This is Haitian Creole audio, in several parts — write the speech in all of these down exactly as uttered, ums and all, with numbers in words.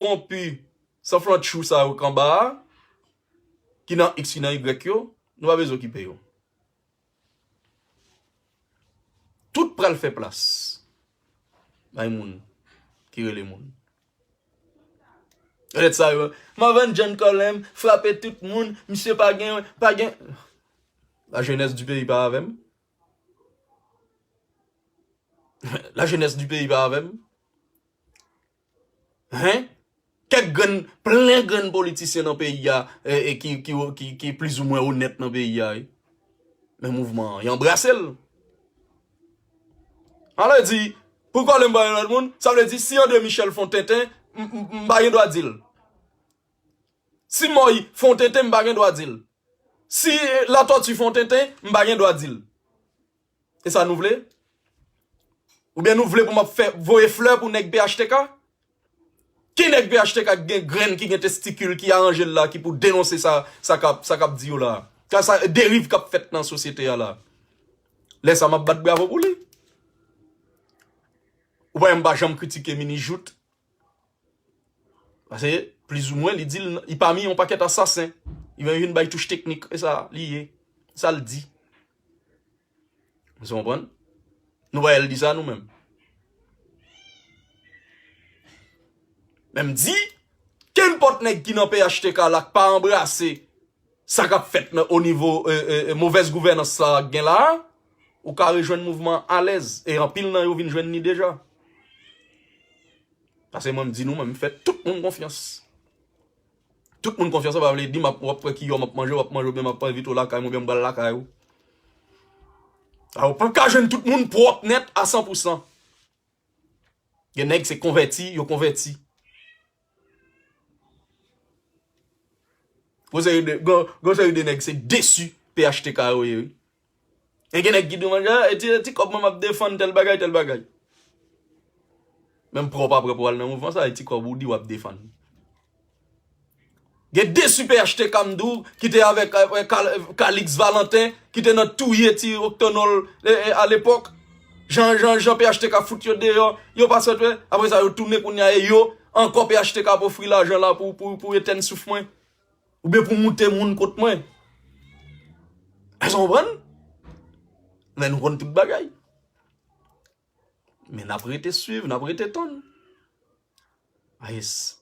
kowonpi, san flantyou sa yo k anba a, ki nan X, ki nan Y yo, nou pa bezwen okipe yo. Tout pral fè plas bay moun ki rele moun. Lèt sa yo, Marvin John Colem frape tout moun, misye pa gen, pa gen. La jeunesse du pays pa avè m. La jeunesse du pays pa avè m. Hein? Kèk grenn, plen grenn politisyen nan peyi a, e, e ki, ki, ki, ki plizoumwen onèt nan peyi a, wi. Men mouvman an, y anbrase l. Sa vle di, pou Colem pa yon lòt moun, sa vle di, si André Michel fè yon tenten, m, m, m pa gen dwa di l. Si Mòy fè yon tenten, m pa gen dwa di l. Si Latortue fè yon tenten, m pa gen dwa di l. E sa nou vle? Oubyen nou vle pou m ap fè voye flè pou nèg P H T K? Ki nèg P H T K ki gen grenn, ki gen testikil, ki aranje l la, ki pou denonse sa, sa k ap, sa k ap di yo la? Sa, sa, deriv k ap fèt nan sosyete a la. Lè sa, m ap bat bravo pou li. Ou pa wè m pa janm kritike Mini Jout? Paske, plizoumwen, li di l, li pami yon pakèt asasen. Li menm vin bay touch teknik, e sa li ye. Sa l di. Ou konprann? Nou pa wè l di sa nou menm. Men m di, kenpòt nèg ki nan P H T K la k pa anbrase sa k ap fèt nan, o nivo, e, e, e, movèz gouvènans sa k gen la a, ou ka rejwenn mouvman an alèz, e anpil nan yo vin jwenn ni deja. Paske mwen, m di nou, mwen, m fè tout moun konfyans. Tout moun konfyans, sa pa vle di m ap, w ap kwè ki yò m ap manje, w ap manje, oubyen m ap envite w lakay mwen, oubyen m pral lakay ou. A, ou p ap ka jwenn tout moun pwòp nèt a san pou san. Gen nèg se konvèti, yo konvèti. Gon seri de, gon, gon seri de nèg se desi P H T K yo ye, wi. E gen nèg ki di w, "Manje, e ti, ti kòb mwen m ap defann tèl bagay, tèl bagay." Men m pran w pa prè pou w al nan mouvman sa, e ti kòb ou di w ap defann. Gen desi P H T K m di w, ki te avèk, avèk Kal-, Calix Valentin, ki te nan touye ti Octonol, e, e, alepòk. Jan, jan, jan P H T K fout yo deyò, yo pa sot wè. Apre sa, yo tounen kounye a, e yo, ankò P H T K ap ofri lajan la pou, pou, pou etèn souf mwen. Oubyen pou moute moun kont mwen. Èske w konprann? Men nou konn tout bagay. Men n ap rete swiv, n ap rete tann. Ayes.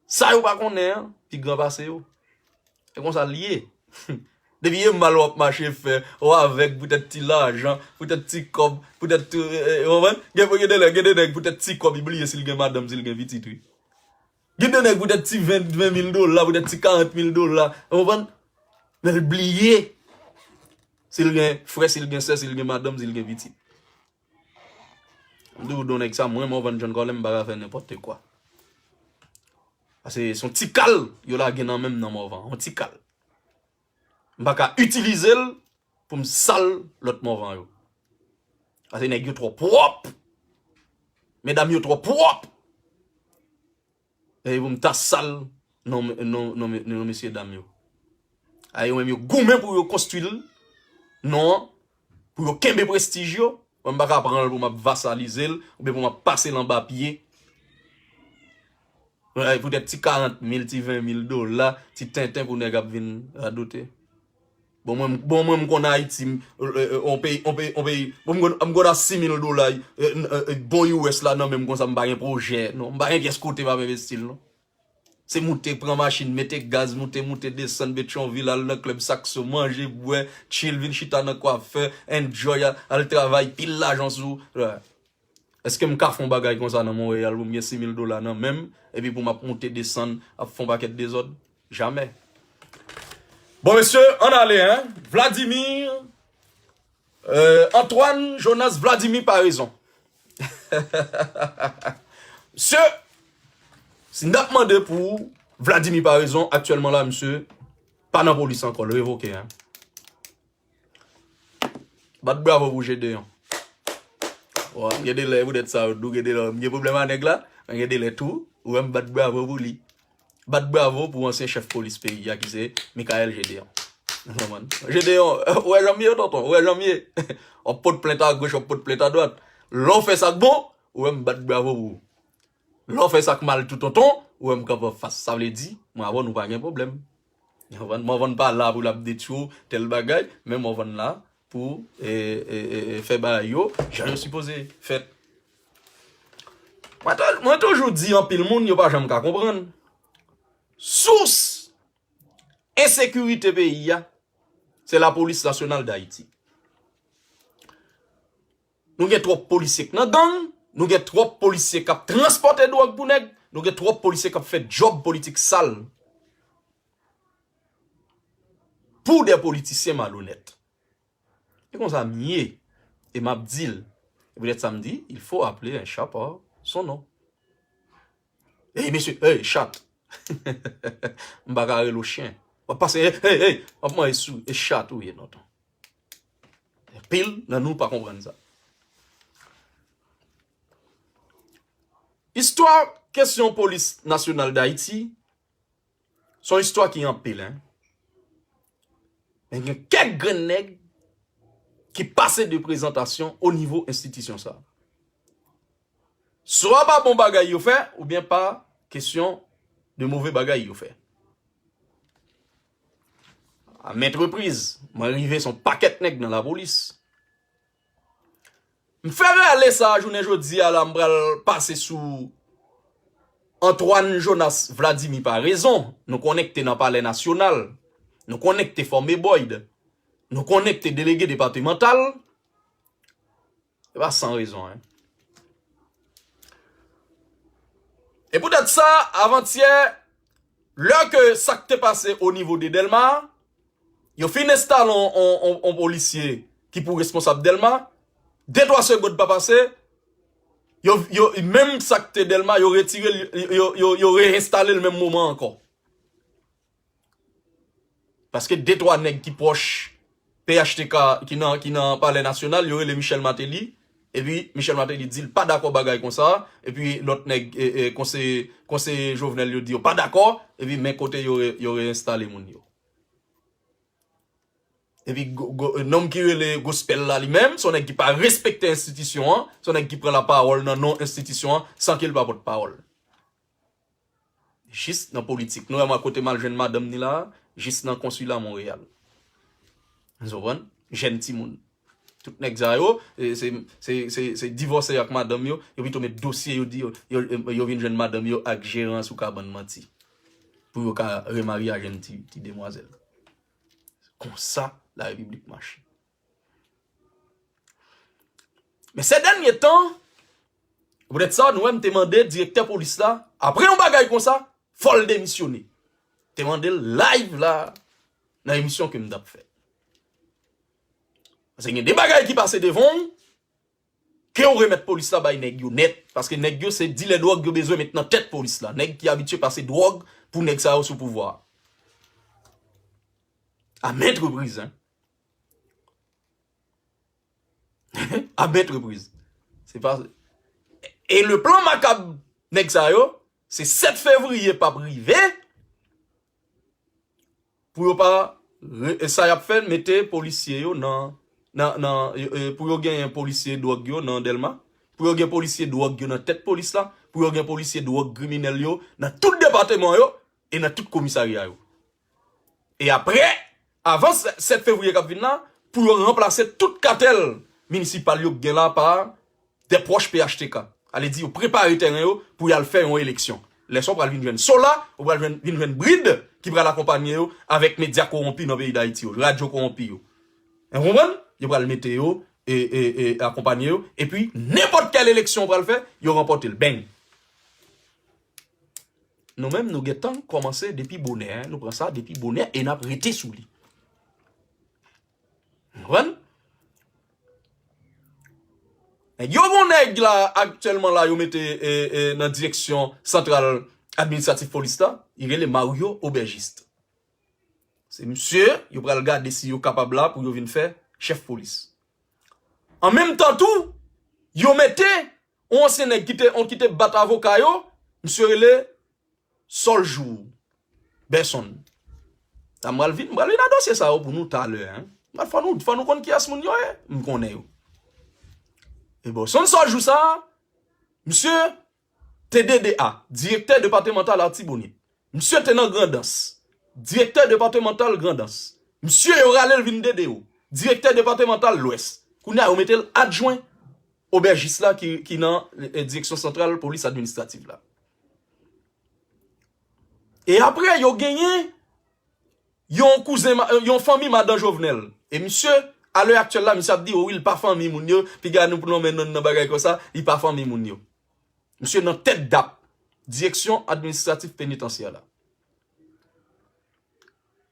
Sa yo pa konnen an, pi gran pase yo. E konsa l ye. Depi e mal w ap mache fè, w avèg poutèt ti lajan, poutèt ti kòb, poutèt ti, e, e, w konprann? Gen, gen de lè, gen de nèg poutèt ti kòb, li bliye si l gen madanm, si l gen pitit, wi. Gen de nèg poutèt ti ven, ven mil dola, poutèt ti karant mil dola, w konprann? Men l bliye si l gen frè, si l gen sè, si l gen madanm, si l gen pitit. M di w, don nèg sa, mwen, Morvan John Colem, m pa ka fè nenpòt kwa. Paske se yon ti kal yo lage nan men m nan Morvan, yon ti kal. M pa ka itilize l pou m sal lòt Morvan yo. Paske nèg yo twò pwòp. Medam yo twò pwòp. E pou m ta sal non, non, non, non mesye dam yo. A yo menm yo goumen pou yo konstwi l, non an, pou yo kenbe prestij yo. Mwen m pa ka pran l pou m ap vasalize l, oubyen pou m ap pase l anba pye. Ay, poutèt ti karant mil, ti ven mil dola, ti tenten pou nèg ap vin radote. Bon, mwen, bon, mwen, m konn Ayiti, m, e, e, on peyi, on peyi, on peyi, bon, m konn, m konn a sis mil dola, e, e, e, bon U S la nan men m konsa, m pa gen pwojè, non, m pa gen pyès kote m ap envesti l, non. Se moute, pran machin, mete gaz, moute, moute, desann Petyonvil, al nan klèb Sakso, manje, bwè, chill, vin chita nan kwafè, enjoy, al, al travay, pil lajan sou, èske m ka fè yon bagay konsa nan Monreyal pou m gen sis mil dola nan men m, epi pou m ap moute, desann, ap fè yon pakèt dezòd? Jamè. Bon, mesye, ann ale, hein. Vladimir, euh, Antoine Jonas Vladimir Paraison. Mesye, si n ap mande pou Vladimir Paraison, aktyèlman la, mesye, pa nan polis ankò, l revoke, hein. Bat bravo pou Gedeon. Bon, gen de lè, poutèt sa, ou gen de lè, m gen pwoblèm a nèg la, men gen de lè tou, ou wè m bat bravo pou li. Bat bravo pou ansyen chèf polis peyi a, ki se Michaël Gedeon. Ou konprann? Gedeon, ou wè jan m ye, tonton, ou wè jan m ye. W ap pot plent a goch, w ap pot plent a dwat. Lè w fè sa k bon, ou wè m bat bravo pou ou. Lè w fè sa k mal tou tonton, ou wè m kanpe anfas. Sa vle di, mwen avè w nou pa gen pwoblèm. Morvan, Morvan pa la pou l ap detwi w tèl bagay, men Morvan la pou e, e, e, e, fè bagay yo jan yo sipoze fèt. Mwen, tou- mwen toujou di anpil moun yo pa janm ka konprann. Sous ensekirite peyi a, se Lapolis Nasyonal Dayiti. Nou gen twòp polisye k nan gang, nou gen twòp polisye k ap transpòte dwòg pou nèg, nou gen twòp polisye k ap fè djòb politik sal pou de politisyen malonèt. E konsa m ye, e m ap di l. E poutèt sa m di, il faut appeler un chat par son nom. Ey, mesye, ey, chat. M pa ka rele w chen. W ap pase, ey, ey, ey, w ap manje sou, e chat ou ye, tonton. Anpil nan nou pa konprann sa. Istwa kesyon Polis Nasyonal Dayiti, se yon istwa ki anpil, en. Men gen kèk grenn nèg ki pase de prezantasyon o nivo enstitisyon sa a. Swa pa bon bagay yo fè, oubyen pa kesyon de move bagay yo fè. A mèt repriz, mwen rive se yon pakèt nèg nan lapolis. M fè rale sa a jounen jodi a la, m pral pase sou Antoine Jonas Vladimir Paraison. Nou konnen k te nan Palè Nasyonal. Nou konnen k te fòme Boyd. Nou konnen k te delege depatmantal. Se pa san rezon, en. E poutèt sa, avantyè, lè ke sa k te pase o nivo de Dèlma, yo fin enstale on, on, on, on polisye ki pou responsab Dèlma, de twa segond pa pase, yo, yo, menm sa k te Dèlma, yo retire l, yo, yo, yo reenstale l menm moman ankò. Paske de twa nèg ki pwòch P H T K ki nan, ki nan Palè Nasyonal, yo rele Michel Martelly, epi Michel Martelly di l pa dakò bagay konsa, epi lòt nèg, e, e, konseye, konseye Jovenel yo di yo pa dakò, epi men kote yo re-, yo reenstale moun yo. Epi go-, go-, nonm ki rele Gospel la li menm, se yon nèg ki pa respekte enstitisyon an, se yon nèg ki pran lapawòl nan non enstitisyon an san ke l pa pòtpawòl. Jis nan politik. Nou wè mwen kote m al jwenn madanm ni la, jis nan konsila Monreyal. Ou konprann? Jèn timoun. Tout nèg sa yo, e, se, se, se, se divòse yo ak madanm yo, yo pito met dosye yo di yo, yo, yo vin jwenn madanm yo ak jeran sou kabann manti. Pou yo ka remarye a jèn ti, ti demwazèl. Konsa, larepiblik mache. Men se dènye tan, poutèt sa, nou wè m te mande direktè polis la, apre yon bagay konsa, fò l demisyone. Te mande l live la, nan emisyon ke m t ap fè. Paske gen de bagay ki pase devan w, ke w remèt polis la bay nèg yo nèt, paske nèg yo se dilè dwòg yo bezwen met nan tèt polis la. Nèg ki abitye pase dwòg pou nèg sa yo sou pouvwa a. A mèt repriz, en. A mèt repriz. Se pa, e le plan makab nèg sa yo, se sèt fevriye p ap rive, pou yo pa, re-, sa y ap fè, mete polisye yo nan, nan, nan, e, e, pou yo genyen polisye dwòg yo nan Dèlma, pou yo gen polisye dwòg yo nan tèt polis la, pou yo gen polisye dwòg kriminèl yo nan tout depatman yo e nan tout komisarya yo. E apre, avan sèt fevriye k ap vin la, pou yo ranplase tout katèl minisipal yo k gen la pa de pwòch P H T K. Ale di yo prepare tèren yo pou y al fè yon eleksyon. Lè sa w pral vin jwenn Sola, ou pral jwenn, vin jwenn Brid ki pral akonpanye yo avèk medya kowonpi nan peyi Dayiti yo, radyo kowonpi yo. Ou konprann? Yo pral mete yo e, e, e akonpanye yo. Epi, nenpòt kèl eleksyon w pral fè, yo ranpòte l. Beng! Nou menm, nou gentan kòmanse depi bonè, en. Nou pran sa depi bonè e n ap rete sou li. Ou konprann? Nèg yo, gon nèg la, aktyèlman la, yo mete, e, e, nan direksyon santral administratif polis la, li rele Mario Aubergiste. Se misye, yo pral gade si yo kapab la pou yo vin fè chèf polis. An menm tan tou, yo mete yon ansyen nèg ki te, on ki te bat avoka yo, misye rele Sòljou Bèsonn. Sa m pral vin, m pral vin a dosye sa yo pou nou talè, en. Fò nou, fò nou konn kiyès moun yo ye, m konnen yo. E bon, Sòljou sa, misye, T D D A, direktè depatmantal Latibonit. Misye te nan Grandans, direktè depatmantal Grandans. Misye yo rale l vin D D O, direktè depatmantal Lwès. Kounye a, yo mete l adjwen obèjis la ki, ki nan, eh, direksyon santral polis administrativ la. E apre, yo genyen yon kouzen, ma- yon fanmi madan Jovenel. E misye, a lè aktyèl la, misye ap di, "O wi, li pa fanmi moun yo, piga nou pou nonmen non nan bagay konsa, li pa fanmi moun yo." Misye nan tèt dap, direksyon administratif penitansyè la.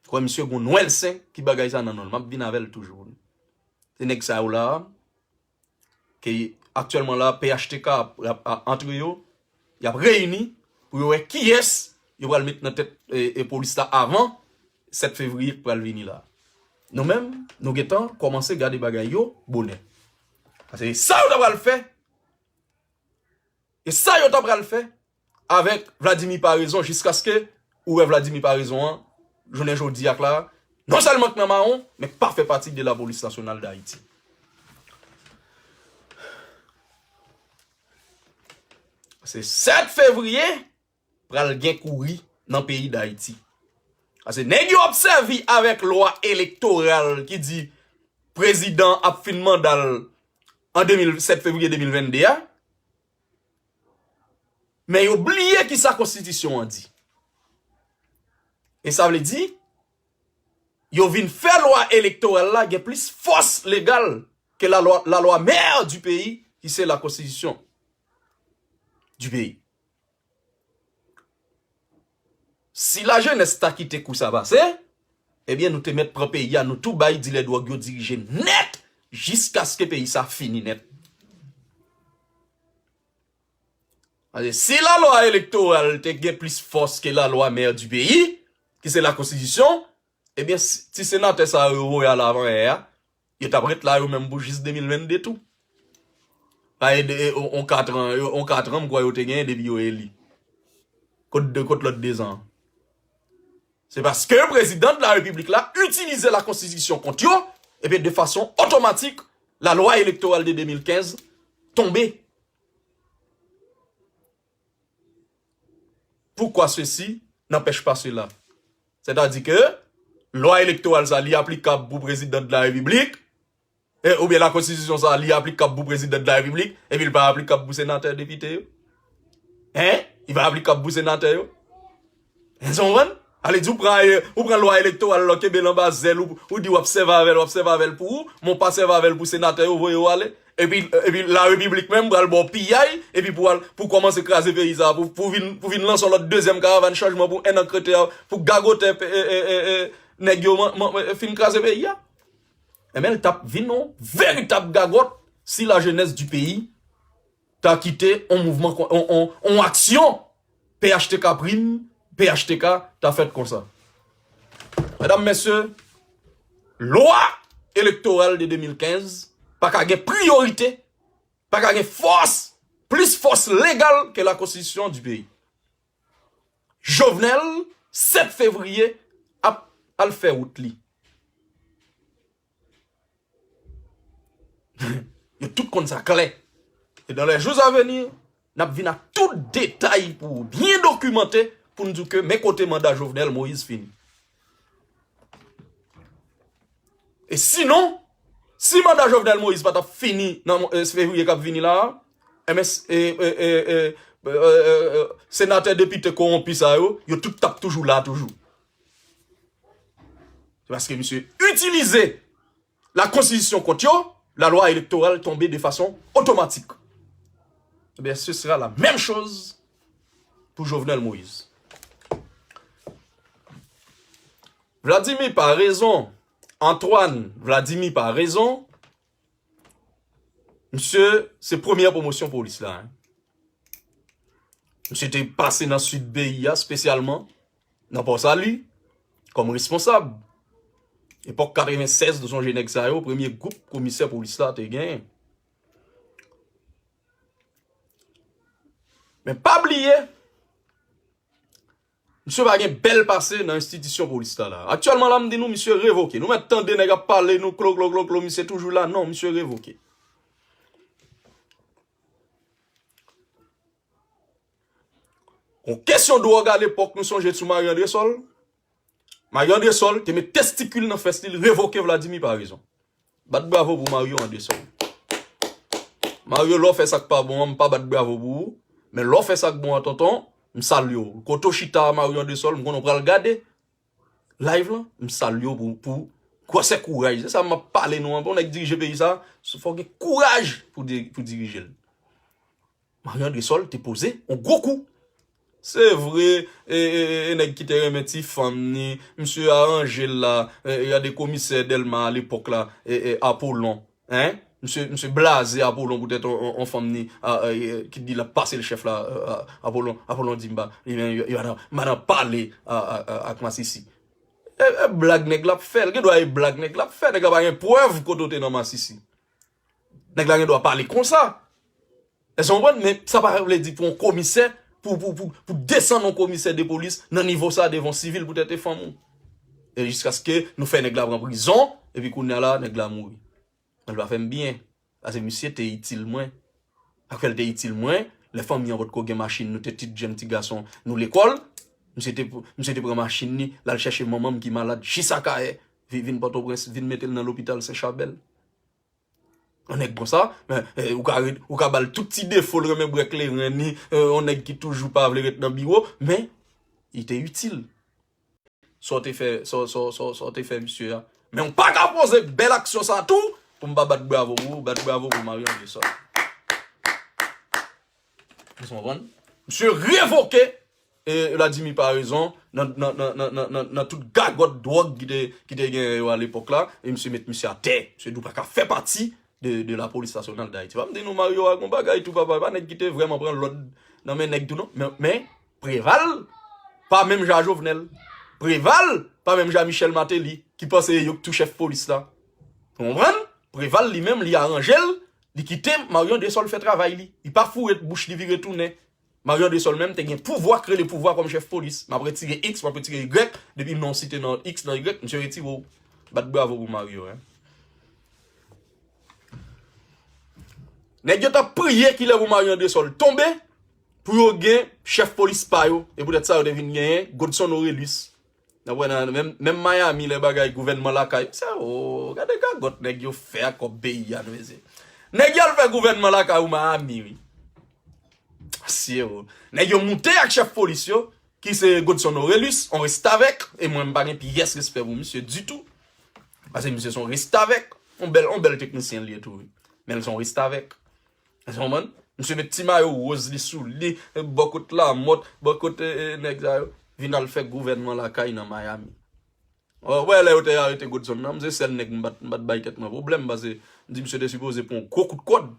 Kwè misye gon nwèl sen ki bagay sa nan non l. M ap vin avè l toujou. Se nèg sa yo la, ke aktyèlman la, P H T K ap, ap, ap, antre yo, y ap reyini pou yo wè kiyès yo pral met nan tèt, e, e, polis la avan sèt fevriye k pral vini la. Nou menm, nou gentan kòmanse gade bagay yo bonè. Paske sa yo ta pral fè, e sa yo ta pral fè avèk Vladimir Paraison jiskaske ou wè Vladimir Paraison an, jounen jodi a k la, non sèlman k nan mawon, men k pa fè pati de Lapolis Nasyonal d Ayiti. Se sèt fevriye, pral gen kouri nan peyi Dayiti. Paske nèg yo ap sèvi avèk lwa elektoral ki di prezidan ap fin manda l an de mil, sèt fevriye de mil venn de a, men yo bliye kisa konstitisyon an di. E sa vle di, yo vin fè lwa elektoral la gen plis fòs legal ke la lwa, la lwa mè di peyi, ki se la konstitisyon di peyi. Si lajenès ta kite kou sa pase, ebyen, nou te mèt pran peyi a, nou tou bay dilè dwòg yo dirije nèt, jiskaske peyi sa fini nèt. Paske si lalwa elektoral te gen plis fòs ke lalwa mè di peyi, ki se la konstitisyon, ebyen, si, ti senatè sa yo voye al avan yè a, yo t ap ret la yo menm pou jis de mil venn de tou. Pa e de, e, on, on katran, yo, on katran, m kwè yo te genyen depi yo eli. Kot de, kot lòt dezan an? Se paske prezidan de la repiblik la itilize la konstitisyon kont yo, epi de fason otomatik, la lwa elektoral de de mil kenz tonbe. Pourquoi ceci n'empêche pas cela? Sètadi ke lwa elektoral sa, li aplikab pou prezidan de la repiblik, e, oubyen la konstitisyon sa, li aplikab pou prezidan de la repiblik, epi li pa aplikab pou senatè, depite yo? Hein? Li pa aplikab pou senatè yo? Èske w konprann? Ale di w pran, e, ou pran lwa elektoral la, w kenbe l anba zèl ou, ou di w ap sèvi avè l, w ap sèvi avè l pou ou, men w pa sèvi avè l pou senatè yo, voye yo ale. Epi, epi la repiblik menm pral ba w piyay, epi pou al, pou kòmanse kraze peyi sa, pou, pou vin, pou vin lanse yon lòt dezyèm karavàn chanjman pou en an k rete a, pou gagote, e, e, e, e, nèg yo man, man, man, fin kraze peyi a. Enben, l t ap vin yon veritab gagòt si lajenès di peyi ta kite yon mouvman, yon, yon, yon aksyon P H T K prim, P H T K ta fèt konsa. Medam, mesye, lwa elektoral de de mil kenz pa ka gen priyorite, pa ka gen fòs, plis fòs legal ke la konstitisyon di peyi. Jovenel, sèt fevriye, ap al fè wout li. Yo tout konn sa klè. E dans les jours à venir, n ap vin ak tout detay pou byen dokimante, pou n di w ke men kote manda Jovenel Moïse fini. E sinon, si manda Jovenel Moïse pa t ap fini nan, e, fevriye k ap vini la, e, senatè, depite kowonpi sa yo, yo tout t ap toujou la toujou. Se paske misye itilize la konstitisyon kont yo, la lwa elektoral tonbe de fason otomatik. Ebyen, ce sera la même chose pour Jovenel Moïse. Vladimir Paraison, Antoine Vladimir Paraison, misye se premyè pwomosyon polis la, hein. Misye te pase nan sid peyi a, espesyalman nan Pòsali, kòm responsab. Epòk katrevennsèz, nou sonje nèg sa yo, premye gwoup komisè polis la te genyen. Men pa bliye, misye pa gen bèl pase nan enstitisyon polis la, la. Aktyèlman la, m di nou, misye revoke. Nou mèt tande nèg ap pale nou klo, klo, klo, klo, misye toujou la. Non, misye revoke. Yon kesyon dwòg alepòk, nou sonje sou Mario Andresol. Mario Andresol te met testikil nan fès li, l revoke Vladimir Paraison. Bat bravo pou Mario Andresol. Mario, lè w fè sa k pa bon an, m pa bat bravo pou ou. Men lè w fè sa k bon an, tonton, m salye w. Kote w chita a, Mario Andresol, m konnen w pral gade live lan, m salye w pou, pou gwosè kouraj. Se sa m ap pale nou an. Pou nèg dirije peyi sa, fò w gen kouraj pou, di- pou dirije l. Mario Andresol te poze yon gwo kou. Se vre, e, e, e, e nèg ki te renmen ti fanm ni, misye aranje l la, e, e, gade komisè Dèlma alepòk la, e, e, Apollon, hein? Misye, misye blaze Apollon poutèt on, on, on fanm ni, a, a, e, ki di l ap pase l chèf la, a, a, Apollon, Apollon di m pa, li men, yo, yo, madan, madan pale a, a, a, ak Masisi. E, e blag nèg la ap fè, l gen dwa e blag nèg la ap fè, nèg la pa gen prèv kote w te nan Masisi. Nèg la gen dwa pale konsa. Èske w konprann? Men sa pa vle di pou yon komisè, pou, pou, pou, pou desann yon komisè de polis nan nivo sa devan sivil poutèt e fanm ou. E jiskaske nou fè nèg la pran prizon, epi kounye a la, nèg la mouri. Mwen, l pa fè m byen. Paske misye te itil mwen. Sa k fè l te itil mwen, lè fanmi an potko gen machin, nou te tout jèn ti gason, nou lekòl, misye te, misye te pran machin li, l al chèche manman m ki malad jis Akayè, vi- vin Pòtoprens, vin mete l nan lopital Sen Chabèl. Yon nèg konsa, men, eh, ou ka ret- ou ka ba l tout ti defo, l renmen bwè kleren ni, eh, yon nèg ki toujou pa vle ret nan biwo, men li te itil. Sa w te fè, sa w- sa w- sa w- sa w te fè misye a. Men w pa ka poze bèl aksyon sa tou pou m pa bat bravo pou ou, bat bravo pou Mario Andresol. Ou konprann? Misye revoke, eh, Vladimir Paraison nan, nan, nan, nan, nan, nan, nan tout gagòt dwòg ki te, ki te gen yo alepòk la, e misye met misye atè. Misye di w pa ka fè pati de, de Lapolis Nasyonal d Ayiti. Pa m di nou Mario a gon bagay tou, papa, e pa nèg ki te vrèman pran lòd nan men nèg tou non. Men, men Preval pa menm jan a Jovenel. Preval pa menm jan a Michel Martelly, ki panse e yo k tou chèf polis la. Ou konprann? Preval li menm, li aranje l, li kite Mario Andresol fè travay li. Li pa foure bouch li vire tounen. Mario Andresol menm te gen pouvwa, k rele pouvwa kòm chèf polis. M ap retire X, m ap retire Y, depi non w site nan X, nan Y, misye retire w. Bat bravo pou Mario, hein. Nèg yo t ap priye kilè pou Mario Andresol tonbe, pou yo gen chèf polis pa yo. E poutèt sa, yo te vin genyen Godson Orelus. N ap wè nan menm, menm Miami, lè bagay gouvènman lakay. Sa, o, gade gagòt nèg yo fè ak kòb peyi a, nou mesye. Nèg yo al fè gouvènman lakay ou Miami, wi. Mesye, o. Nèg yo moute ak chèf polis yo, ki se Godson Orelus, on restavèk, e mwen, m pa gen pyès respè pou misye ditou. Paske misye se on restavèk, on bèl, on bèl teknisyen li ye tou, wi. Men l se on restavèk. Èske w konprann? Misye met ti mayo woz li sou li, bò kot Lamòt, bò kot, e, e, nèg sa yo. Vin al fè gouvènman lakay nan Miami. Ou wè lè yo te arete Godson nan, m se sèl nèg m pa t, m pa t bay tèt mwen pwoblèm, paske m di misye te sipoze pran yon gwo kout kòd.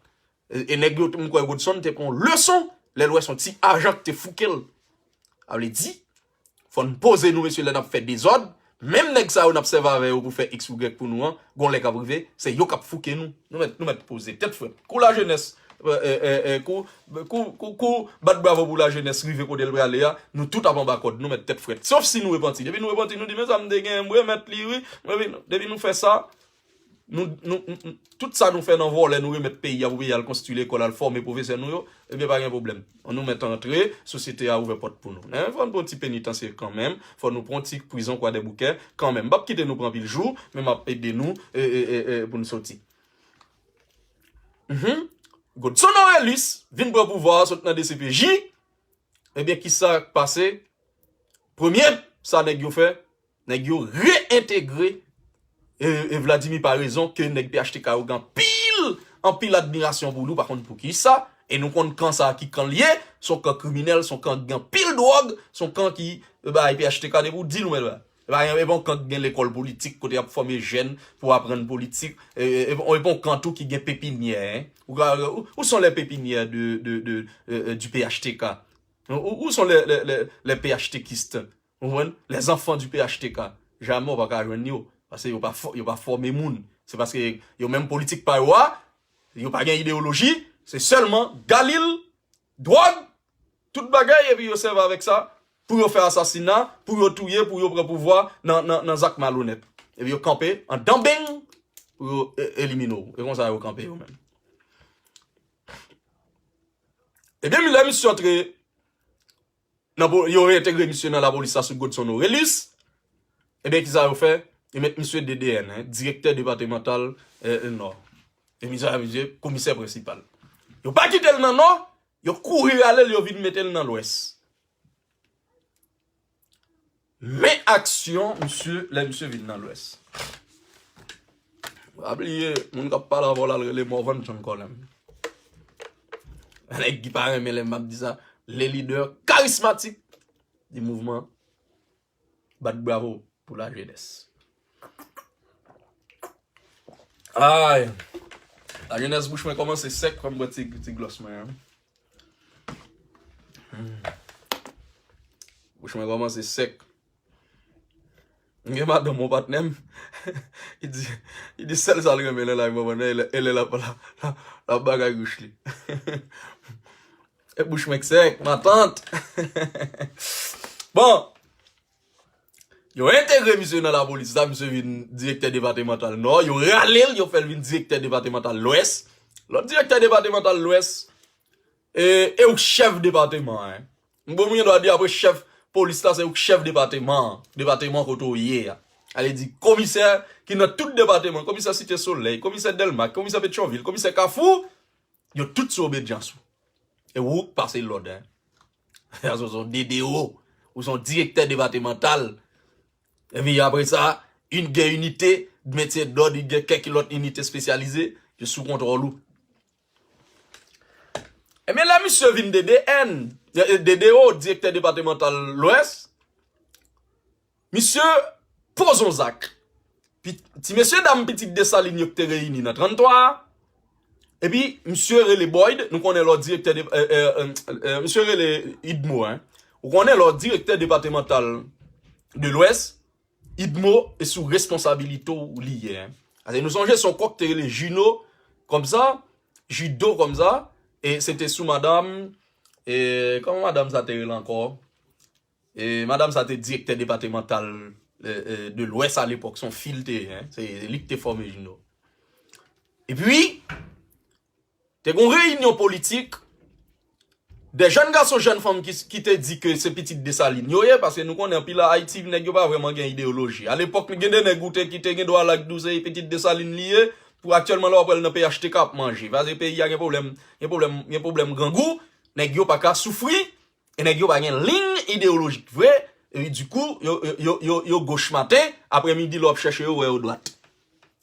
E, e nèg yo, m kwè Godson te pran yon leson, lè l wè se yon ti ajan ki te fouke l. Sa vle di, fò n poze nou, mesye, lè n ap fè dezòd, menm nèg sa yo n ap sèvi avè yo pou fè X ou Y pou nou an, gon lè k ap rive, se yo k ap fouke nou. Nou mèt, nou mèt poze tèt frèt. Kou lajenès, e, e, e, e, kou, kou, kou, kou bat bravo pou lajenès rive kote l prale a, nou tout ap anba kòd, nou mèt tèt frèt. Sof si nou repanti. Depi nou repanti, nou di, men sa m te genyen, m remèt li, wi. Depi nou, depi nou fè sa, nou, nou, nou, nou, tout sa nou fè nan vòlè, nou remèt peyi a pou peyi a al konstwi lekòl, al fòme pwofesè nou yo, ebyen, pa gen pwoblèm. Ann nou mèt antre, sosyete a ouvè pòt pou nou. Men fò n pran ti penitansye kanmenm, fò nou pran ti prizon Kwadèboukè kanmenm. M p ap kite nou pran anpil jou, men m ap ede nou, e, e, e, e, pou n soti. Mhm. Godson Orelus vin pran pouvwa a sot nan D C P J. Ebyen, kisa k pase? Premye, sa nèg yo fè, nèg yo reyentegre, e, e Vladimir Paraison, ke nèg P H T K yo gen anpil, anpil admirasyon pou li, ou pa konn poukisa, e nou konn kan sa a ki kan l ye, se yon kan kriminèl, se yon kan ki gen anpil dwòg, se yon kan ki, e, bay P H T K depi w di nou mèt ba. E pa, e pa yon kan ki gen lekòl politik, kote y ap fòme jèn pou aprann politik, e, e, e pa yon kan tou ki gen pepinyè, hein. Ou, ou, ou sont les pépinières de, de, de, e, e, du P H T K. Où, où sont les, les, les, les P H T kistes? Ou konprann? Les enfants du P H T K. Jamè w pa ka jwenn yo. Paske yo pa fò- yo pa fòme moun. Se paske yo menm politik pa yo a, yo pa gen ideyoloji, se sèlman galil, dwòg, tout bagay, epi yo sèvi avèk sa pou yo fè asasina, pou yo touye, pou yo pran pouvwa nan, nan, nan zak malonèt. Epi yo kanpe anndan beng pou yo e- elimine w. E konsa yo kanpe yo menm. Ebyen, lè misye antre nan po-, yo reentegre misye nan lapolis la sou Godson Orelus. Ebyen, kisa yo fè? Yo met misye D D N, en, direktè depatemantal, eh, Nò. E misye, misye, komisè prensipal. Yo pa kite l nan Nò, yo kouri rale l, yo vin mete l nan Lwès. Men aksyon misye, lè misye vin nan Lwès. Pa bliye, moun k ap pale avè w la, l rele Morvan John Colem. Nèg ki pa renmen lè m ap di sa, le leader karismatik di mouvman. Bat bravo pou lajenès. Ay. Lajenès, bouch mwen kòmanse sèk, fò m bwè ti, ti glòs mwen an. Hmm. Bouch mwen kòmanse sèk. M gen madanm, yon patnè m. Li di, li di sèl sa l renmen nan live mwen, e lè, e lè l ap, l ap, l ap, l ap bagay wouch li. E bouch mwen k sèk, matant. Bon. Yo entegre misye nan lapolis la, misye vin direktè depatemantal Nò. Yo rale l, yo fè l vin direktè depatemantal Lwès. Lòt direktè depatemantal Lwès, e, e ou k chèf depateman an, en. M bon, mwen gen dwa di apre chèf polis la, se ou k chèf depateman an, depateman kote w ye a. Ale di komisè ki nan tout depateman, komisè Site Solèy, komisè Dèlma, komisè Petyonvil, komisè Kafou, yo tout sou obedyans ou. E ou k pase lòd, en. Paske w se yon D D O, ou se yon direktè depatemantal. Epi apre sa, in-, gen inite mentyen dòd, gen kèk lòt inite espesyalize, yo sou kontwòl ou. Ebyen, lè misye vin D D N, eh, eh, D D O, direktè depatemantal Lwès, misye poze yon zak. Pi-, ti mesye dam pitit Desalin yo ki te reyini nan tranntwa a, epi misye rele Boyd, nou konnen lè w direktè de, eh, eh, eh, eh, misye rele Idmo, en. Ou konnen lè w direktè depatemantal de Lwès, Idmo e sou responsabilite w li ye, en. Paske nou sonje se yon kòk te rele Juno, kòmsa, Judo kòmsa, e se te sou madanm, e kòman madanm sa te rele ankò? E madanm sa te direktè depatemantal, e, e, de Lwès alepòk, se yon fi l te ye, en. Se li ki te fòme Juno. Epi, te gen yon reyinyon politik, de jèn gason, jèn fanm ki, ki te di ke se pitit Desalin yo ye, paske nou konnen anpil Ayiti, nèg yo pa vrèman gen ideyoloji. Alepòk, gen de nèg ou te ki te gen dwa la ki di w se pitit Desalin li ye, pou aktyèlman la w ap wè l nan P H T K ap manje. Paske peyi a gen pwoblèm, gen pwoblèm, gen pwoblèm grangou, nèg yo pa ka soufri, e nèg yo pa gen liy ideyolojik vre, e dikou, yo, yo, yo, yo, yo goch maten, aprèmidi lè w ap chèche yo, w wè yo dwat.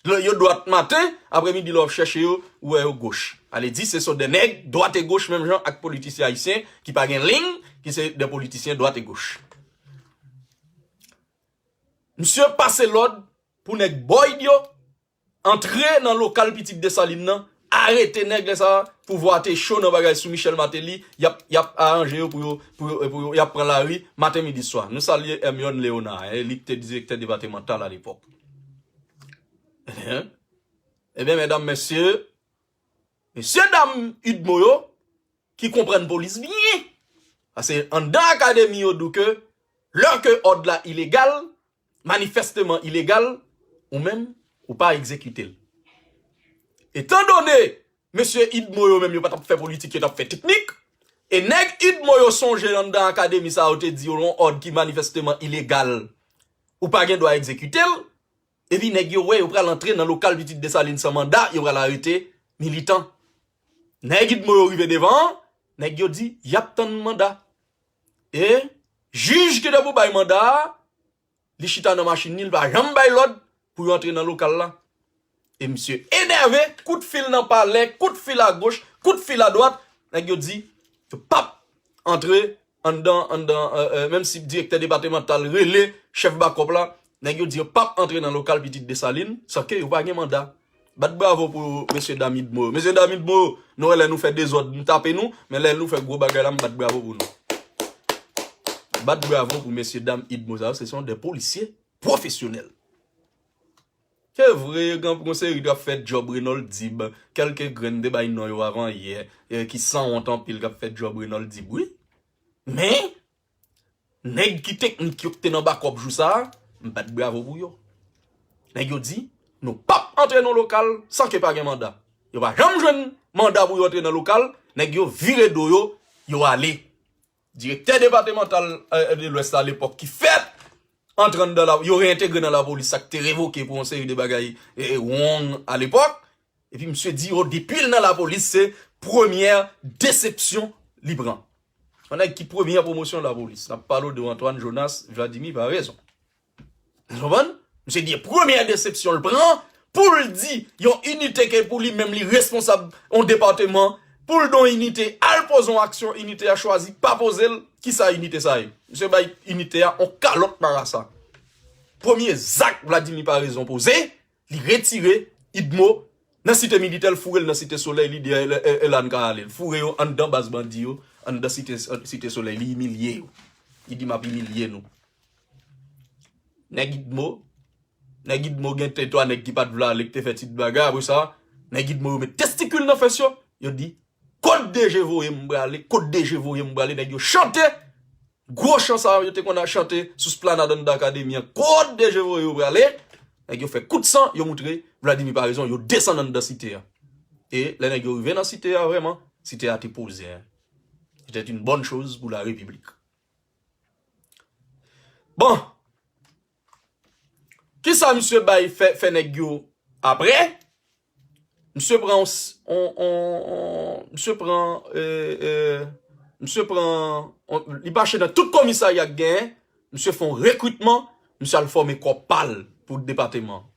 Lè yo dwat maten, aprèmidi lè w ap chèche yo, ou wè yo goch. Ale di, se sou de nèg dwat e goch, menm jan ak politisyen ayisyen ki pa gen liy, ki se de politisyen dwat e goch. Misye pase lòd pou nèg Boyd yo antre nan lokal pitit Desalin nan, arete nèg lè sa a, pouvwa te cho nan bagay sou Michel Martelly, y ap, y ap aranje yo pou yo, pou yo, pou yo, y ap pran lari, maten, midi, swa. Nou salye Hermione Léonard, e li ki te direktè depatemantal alepòk. Ebyen, medam, mesye, mesye dam Idmo yo ki konprann polis byen. Paske anndan akademi yo di w ke lè ke òd la ilegal, manifèsteman ilegal, ou menm, ou pa egzekite l. Etandone mesye Idmo yo menm yo pa t ap fè politik, yo t ap fè teknik, e nèg Idmo yo sonje anndan akademi sa yo te di yo yon òd ki manifèsteman ilegal, ou pa gen dwa egzekite l, epi nèg yo wè yo pral antre nan lokal pitit Desalin san manda, yo pral arete militan. Nèg Idmo yo rive devan an, nèg yo di y ap tann manda. E jij ki te pou bay manda a, li chita nan machin li, li pa janm bay lòd pou yo antre nan lokal la. E misye enève, kout fil nan palè, kout fil agoch, kout fil adwat, nèg yo di, yo p ap antre anndan, anndan, e, e, menm si direktè depatemantal rele chèf bakòp la, nèg yo di yo p ap antre nan lokal pitit Desalin, san ke yo pa gen manda. Bat bravo pou mesye dam Idmo yo. Mesye dam Idmo yo, nou wè lè nou fè dezòd, nou tape nou, men lè nou fè gwo bagay la, m bat bravo pou nou. Bat bravo pou mesye dam Idmo sa yo, se son de polisye pwofesyonèl. Se vre, gen yon seri ki ap fè djòb Renold Dib, kèlke grenn te bay non yo avan yè, e, ki sanwont anpil k ap fè djòb Renold Dib, wi. Men, nèg ki teknik yo ki te nan bakòp jou sa a, m bat bravo pou yo. Nèg yo di, nou p ap antre nan lokal san ke pa gen manda. Yo pa janm jwenn manda pou yo antre nan lokal, nèg yo vire do yo, yo ale. direktè depatmantal de Lwès la alepòk ki fèt antre anndan la, yo reyentegre nan lapolis, sa k te revoke pou yon seri de bagay e, e, wrong alepòk. Epi misye di yo depi l nan lapolis se premyè desepsyon li pran. Yon nèg ki premyè pwomosyon lapolis. N ap pale w de Antoine Jonas Vladimir Paraison. Ou konprann? Misye di premyè desepsyon l pran pou l di yon inite ke pou li menm li responsab yon depatman, pou l don inite al poze yon aksyon, inite a chwazi pa poze l. Kisa inite sa ye? Misye bay inite a yon kalòt marasa. Premye zak Vladimir Paraison poze, li retire Idmo nan site militè, l foure l nan site Solèy, li di e, e, e la n ka ale. L foure yo anndan baz bandi yo, anndan site, site Solèy, li imilye yo. Li di m ap imilye nou. Nèg Idmo, nèg Idmo gen te twa nèg ki pa t vle ale, ki te fè ti bagay, apre sa, nèg Idmo yo met testikil nan fès yo, yo di, kot D G voye m prale, kot D G voye m prale, nèg yo chante, gwo chan sa yo te konn ap chante sou splanad Honda Academy an, kot D G voye yo prale, nèg yo fè kout san, yo moutre Vladimir Paraison, yo desann anndan site a. E lè nèg yo rive nan site a vrèman, site a te poze. C'était une bonne chose pour la République. Bon, kisa misye bay fè, fè nèg yo apre? Misye pran on, on, on, on, misye pran, e, e, misye pran, on, li mache nan tout komisarya k genyen, misye fè on rekritman, misye al fòme kò pa l pou depatman.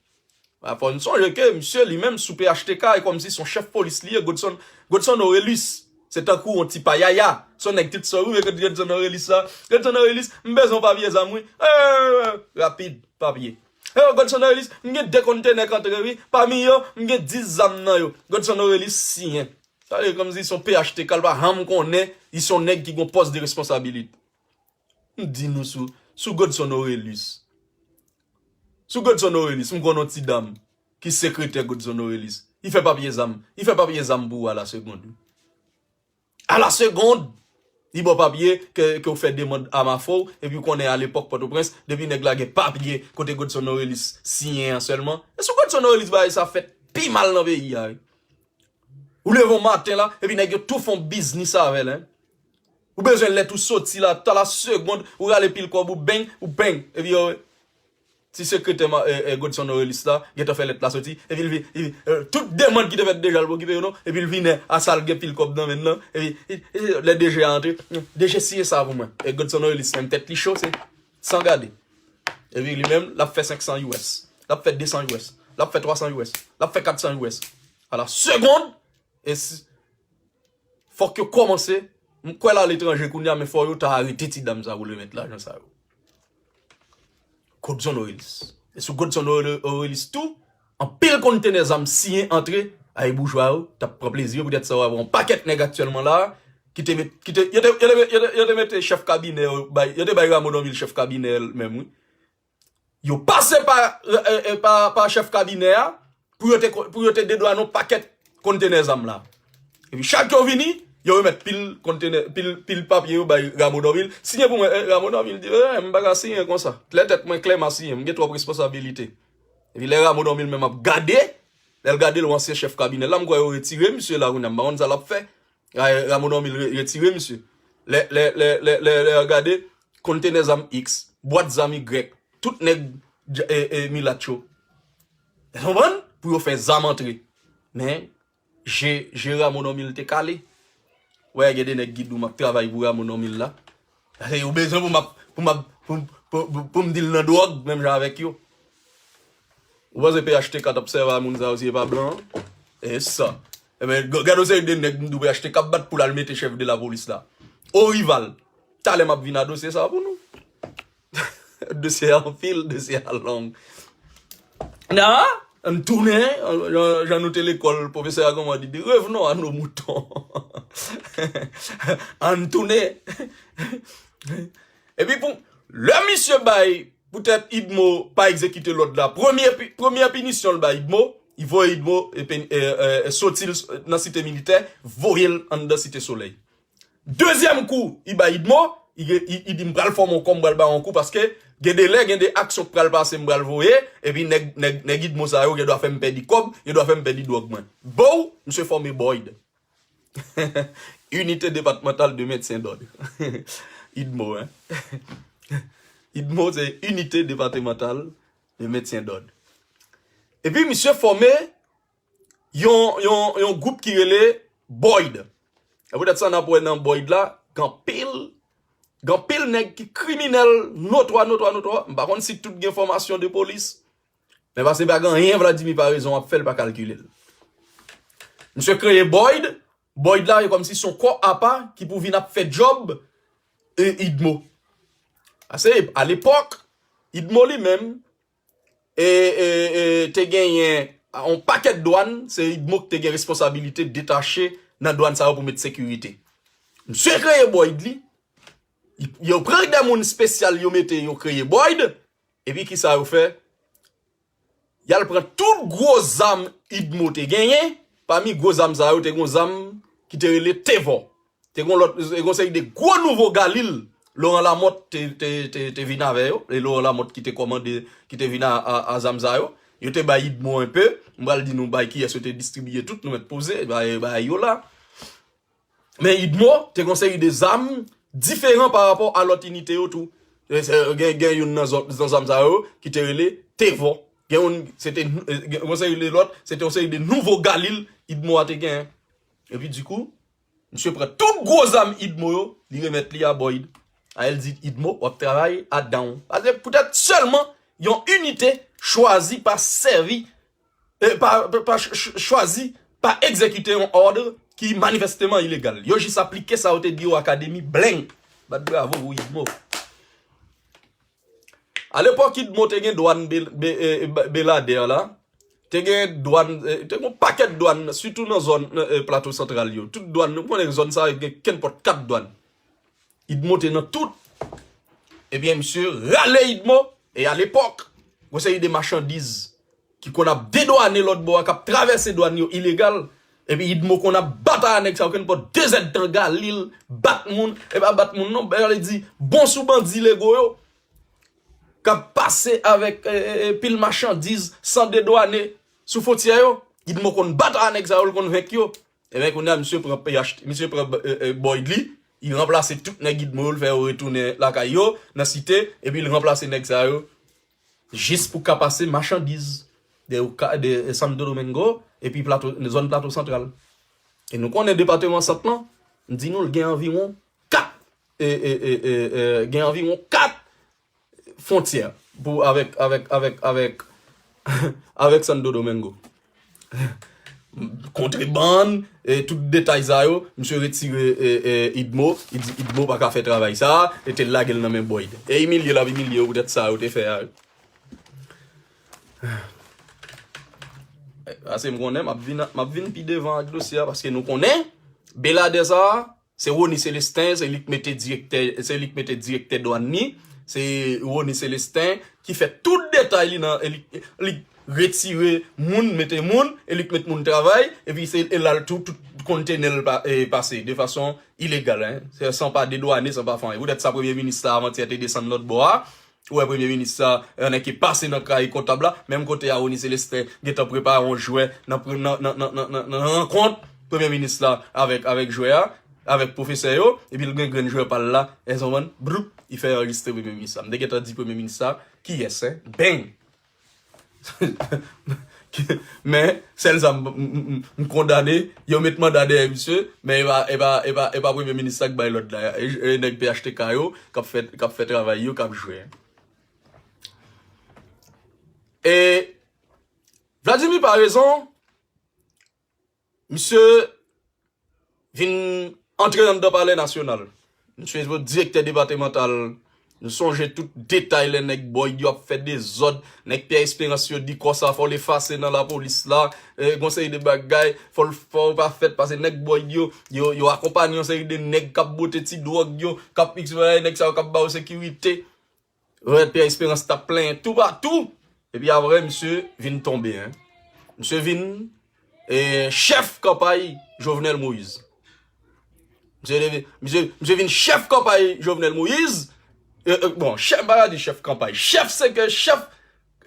Fò n sonje ke misye li menm sou P H T K e kòmsi se yon chèf polis li ye, Godson, Godson Orelus. Se tankou yon ti payaya. Se yon nèg tout sa, wi, men Godson Orelus la. Godson Orelus, m bezwen yon papye zam, wi. E, rapid, papye. E, Godson Orelus, m gen de kontenè k antre, wi. Pami yo, m gen dis zam nan yo. Godson Orelus siyen. Sa vle kòmsi se yon P H T K, l pa janm konnen, li se yon nèg ki gen yon pòs de responsabilite. M di nou sou, sou Godson Orelus. Sou Godson Orelus, m konn yon ti dam ki sekretè Godson Orelus. Li fè papye zam. Li fè papye zam pou ou a la segond. A la segond, li ba w papye ke, ke w fè demann a mafo, epi w konnen alepòk Pòtoprens, depi nèg la gen papye kote Godson Orelus siyen an sèlman. E sou Godson Orelus bagay sa fèt pi mal nan peyi a, wi. Ou leve yon maten la, epi nèg yo tou fè yon biznis avè l, en. Ou bezwen lèt ou soti la, ta la segond, ou rale pil kòb ou beng, ou beng. Epi yo, ti sekretè ma, e, e, Godson Orelus la, gentan fè lèt la soti, epi l vi, li, e, tout demann ki te fèt deja l poko peye yo non, epi l vini a sa l gen pil kòb nan men l lan, epi, e, e, lè D G a antre, D G siyen sa pou mwen. E Godson Orelus menm tèt li cho, se san gade. Epi li menm, l ap fè senk san U S, l ap fè de san U S, l ap fè twa san U S, l ap fè kat san U S. A la segond, e si, fòk yo kòmanse, m kwè l aletranje kounye a, men fò yo ta arete ti dam sa pou remèt lajan sa yo. Godson Orelus. E sou Godson Ore-, Orelus tou, anpil kontenè zam siyen antre, ay boujwa yo, t ap pran plezi yo, poutèt sa w ap wè yon pakèt nèg aktyèlman la, ki te met, ki te, yo te, yo te, yo te, yo te mete chèf kabinè yo, bay, yo te bay Rameau Normil chèf kabinè l menm, wi. Yo pase pa, e, e, pa, pa chèf kabinè a pou yo te, pou yo te dedwàn yon pakèt kontenè zam la. Epi chak yo vini, yo remèt pil kontenè, pil, pil papye yo bay Rameau Normil. Siyen pou mwen, e, Rameau Normil di, e, m pa ka siyen konsa. Lè tèt mwen klè, m a siyen, m gen twòp responsabilite. Epi lè Rameau Normil menm ap gade, lè l gade l yon ansyen chèf kabinè, la m kwè yo retire misye la kounye a, m pa konn sa l ap fè. Ra-, Rameau Normil re-, retire misye. Lè, lè, lè, lè, lè, lè yo gade, kontenè zam X, bwat zam Y, tout nèg dj-, e, e, milat yo. Ou konprann? Pou yo fè zam antre. Men, je, je Rameau Normil te kale. Wè, gen de nèg ki di w m ap travay pou Rameau Normil la. Yo bezwen pou m ap, pou m ap, pou, pou, pou, pou m di l nan dwòg, menm jan avèk yo. Ou panse P H T K t ap sèvi a moun sa yo si e pa blan an? E sa. Ebyen, g-, gade yon seri de nèg m di w P H T K ap bat pou l al mete chèf de lapolis la. Orival. Talè m ap vin a dosye sa a pou nou. Dosye a anpil, dosye a long. Nan, ann tounen, jan, jan nou te lekòl, pwofesè a kòman di, di, revenons à nos moutons. Ann tounen. Epi pou, lè misye bay Poutèt Idmo pa egzekite lòd la, premye pi-, premyè pinisyon l bay Idmo, li voye Idmo e, e, e, e soti l s-, nan Site Militè, voye l anndan Site Solèy. Dezyèm kou, li bay Idmo, li, li, li di, "M pral fòme yon kò, m pral ba w yon kou, paske gen de lè, gen de aksyon k pral pase, m pral voye, epi nèg, nèg, nèg Idmo sa yo, gen dwa fè m pèdi kòb, gen dwa fè m pèdi dwòg mwen." Bow, misye fòme Boyd. Unité départementale de maintien d'ordre. UDMO, hein. UDMO, se Unité départementale de maintien d'ordre. Epi misye fòme yon, yon, yon gwoup ki rele Boyd. E poutèt sa n ap wè nan Boyd la, gen anpil, gen anpil nèg ki kriminèl, notwa, notwa, notwa. M pa konn si tout gen fòmasyon de polis. Men paske pa gen anyen Vladimir Paraison ap fè, l pa kalkile l. Misye kreye Boyd. Boyd la, e kòmsi se yon kò apa ki pou vin ap fè djòb e, UDMO. Paske alepòk, UDMO li menm, e, e, e, te genyen yon pakèt dwàn, se UDMO ki te gen responsabilite detache nan dwàn sa yo pou met sekirite. Misye kreye Boyd li, yo pran de moun espesyal, yo mete, yo kreye Boyd, epi kisa yo fè? Y al pran tout gwo zam UDMO te genyen, pami gwo zam sa yo, te gon zam ki te rele Tevò. Te gon lòt, te gon seri de gwo nouvo galil Laurent Lamothe te, te, te, te vin avè yo. E Laurent Lamothe ki te kòmande, ki te vin a, a, a zam sa yo. Yo te bay UDMO enpe. M pral di nou bay kiyès yo te distribiye tout, nou mèt poze, bay, bay yo la. Men UDMO te gon seri de zam diferan pa rapò a lòt inite yo tou. E se, gen, gen youn nan zòt, nan zam sa yo ki te rele Tevò. Gen youn, se te, gen, gon seri de lòt, se te yon seri de nouvo galil UDMO a te genyen. Epi dikou, misye pran tout gwo zam UDMO yo, li remèt li a Boyd. A, l di UDMO, w ap travay adan w. Paske poutèt sèlman yon inite chwazi pa sèvi, e, pa, pa, pa ch-, ch-, chwazi pa egzekite yon òd ki manifèsteman ilegal. Yo jis aplike sa yo te di yo, akademi, blenk. Bat bravo pou UDMO. Alepòk, UDMO te gen dwàn Be-, Be-, e, e, Be-, Beladè la. Te gen dwàn, e, te gen yon pakèt dwàn, sitou nan zòn, nan, e, Plato Santral yo. Tout dwàn, nou konnen zòn sa yo gen kenpòt kat dwàn. UDMO te nan tout. Ebyen, misye rale UDMO, e alepòk, gon seri de machandiz ki konn ap dedwane lòt bò a, k ap travèse dwàn yo ilegal. Epi UDMO konn ap batay a nèg sa yo, kenpòt de zèdtan galil, bat moun, e pa bat moun non, sa vle di, bon sou bandi lego yo, k ap pase avèk, e, e, e, pil machandiz san dedwane sou fwontyè yo. UDMO konn batay a nèg sa yo, l konn venk yo. Ebyen, kounye a, misye pran P H T, misye pran, e, e, Boyd li, li ranplase tout nèg UDMO yo, l fè yo retounen lakay yo, nan site, epi l ranplase nèg sa yo, jis pou ka pase machandiz de, de Santo Domingo, epi Plato, zòn Plato Santral. E nou konnen depatman Sant lan, m di nou, l gen anviwon kat, e, e, e, e, e, gen anviwon kat fwontyè pou, avèk, avèk, avèk, avèk, avèk Santo Domingo. Kontrebann, e tout detay sa yo, misye retire, e, e, UDMO, li di UDMO pa ka fè travay sa, e te lage l nan men Boyd. E imilye l ap imilye yo poutèt sa yo te fè a. Paske m konnen, m ap vin, m ap vin pi devan ak dosye a, paske nou konnen, Beladè sa a, se Rony Célestin, se li k mete direktè, se li k mete direktè dwàn ni, se Rony Célestin ki fè tout detay li nan, e li, li retire moun, mete moun, e li k met moun travay, epi se, e la l tou, tout kontenè l pa, e, pase de fason ilegal, en. Se san pa dedwane, san pa fè anyen. Poutèt sa, premye minis la avantyè te desann lòt bò a, ou wè premye minis la, e, nèg ki pase nan kay kontab la, menm kote a Rony Célestin gentan prepare yon jwè nan, nan, nan rankont premye minis la avèk, avèk jwè a, avèk pwofesè yo, epi l gen grenn jwè pa l la, e konprann, bloup, li fè anrejistre premye minis la. M te gentan di premye minis la, kiyès, en? Bang! Men, sèl sa m, m, m, m, m kondane, yo met manda dèyè misye, men e pa, e pa, e pa, e pa premye minis la k bay lòd la, e, e nèg P H T K yo k ap fè, k ap fè travay yo, k ap jwe. E Vladimir Paraison, misye vin antre anndan Palè Nasyonal. Misye direktè depatmantal. Nou sonje tout detay lè nèg Boyd yo ap fè dezòd, nèg Pierre Espérance yo di kò sa fò l efase nan lapolis la, e, gon seri de bagay, fò l, fò l pa fèt, paske nèg Boyd yo, yo, yo akonpanye yon seri de nèg k ap bote ti dwòg yo, k ap eksplwaye nèg sa yo k ap ba yo sekirite. Red Pierre Espérance t ap plenyen toupatou. Epi apre, misye vin tonbe, en. Misye vin, e, chèf kanpay Jovenel Moïse. Misye, misye, misye vin chèf kanpay Jovenel Moïse. E, e, bon, chèf, m pa ka di chèf kanpay. Chèf, se ke chèf,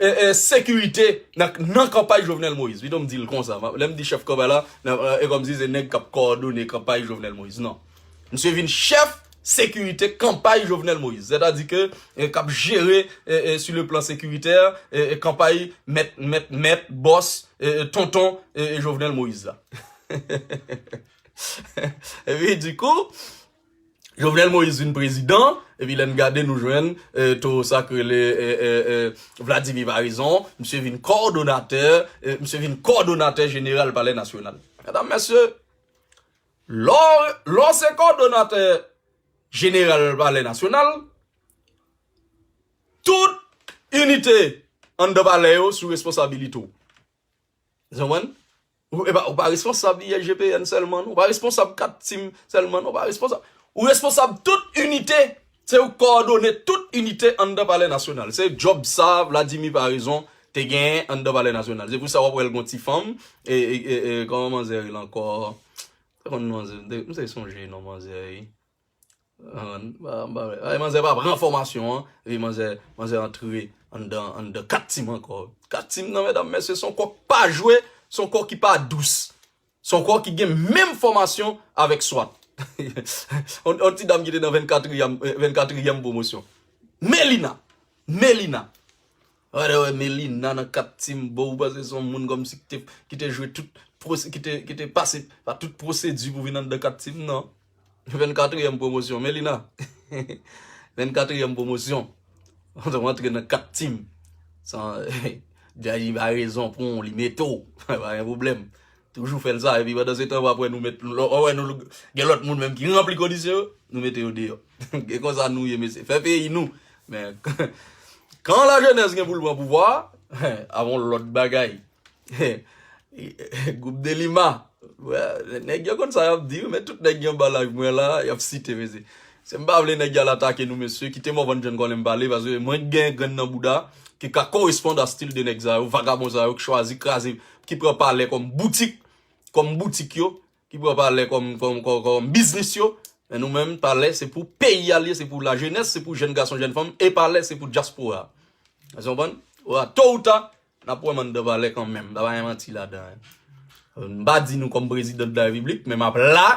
e, e, sekirite nan, nan kanpay Jovenel Moïse. Pito m di l konsa. Lè m di chèf kanpay la, nan, e kòmsi se nèg k ap kowòdone kanpay Jovenel Moïse. Non. Misye vin chèf sekirite kanpay Jovenel Moïse. Sètadi ke, e, k ap jere, e, e, sur le plan sécuritaire, e, e, kanpay mèt, mèt, mèt, bòs, e, e, tonton, e, e, Jovenel Moïse la. Epi, dikou, Jovenel Moïse vin prezidan, epi lè n gade nou jwenn, e, towo sa k rele, e, e, e, Vladimir Paraison, misye vin kowòdonatè, e, misye vin kowòdonatè jeneral Palè Nasyonal. Medam, mesye, lè w, lè w se kowòdonatè jeneral Palè Nasyonal, tout inite anndan palè yo sou responsabilite w. Ou konprann? Ou, e pa, ou pa responsab I S G P N sèlman, non. Ou pa responsab kat tim sèlman, non. Ou pa responsab. Ou responsab tout inite. Se ou k kowòdone tout inite anndan Palè Nasyonal. Se djòb sa Vladimir Paraison te genyen anndan Palè Nasyonal. Se pou sa w ap wè l gon ti fanm. E, e, e, e, kòman manzè rele ankò? Sa konn manzè, m te, m te sonje non manzè, wi. An, ba, ba, ba, manzè pa pran fòmasyon an, epi manzè, manzè antre anndan, anndan kat tim ankò. Kat tim nan, medam, mesye, se yon kò k pa jwe, se yon kò ki pa dous. Se yon kò ki gen menm fòmasyon avèk swat. On, on ti dam ki te nan vennkatriyèm, eh, vennkatriyèm pwomosyon. Melina. Melina. Wè, wè, Melina nan kat tim, bon, ou panse se yon moun kòmsi ki te, ki te jwe tout, pwose-, ki te, ki te pase pa tout pwosedi pou vin anndan kat tim, non. Vennkatriyèm pwomosyon, Melina. Vennkatriyèm pwomosyon. Ou antre nan kat tim. San, Djay pa rezon pou ou, li mete w. Pa gen pwoblèm. Toujou fè l sa, epi pandan se tan, w ap wè nou met, w ap wè nou gen lòt moun menm ki ranpli kondisyon yo, nou mete yo deyò. Gen konsa nou ye, mesye. Fè peyi nou. Men, kan lajenès gen pou l pran pouvwa a, ap yon lòt bagay. Gwoup Delima. Wè, nèg yo konn sa y ap di, men tout nèg yo anba live mwen la, y ap site, mesye. Se m pa vle nèg yo al atake nou, mesye, kite Morvan John Colin pale, paske mwen gen grenn nan bouda ki ka koresponn a stil de nèg sa yo, vagabon sa yo, ki chwazi kraze, ki pran palè kòm boutik, kòm boutik yo, ki pran palè kòm, kòm, kòm, kòm biznis yo. Men nou menm, palè, se pou peyi a l ye, se pou lajenès, se pou jèn gason, jèn fanm, e palè, se pou dyaspora. Ou konprann? Wa, to ou ta, n ap wè m anndan palè kanmenm. Pa gen manti ladan, en. M pa di nou kòm prezidan de la repiblik, men m ap la,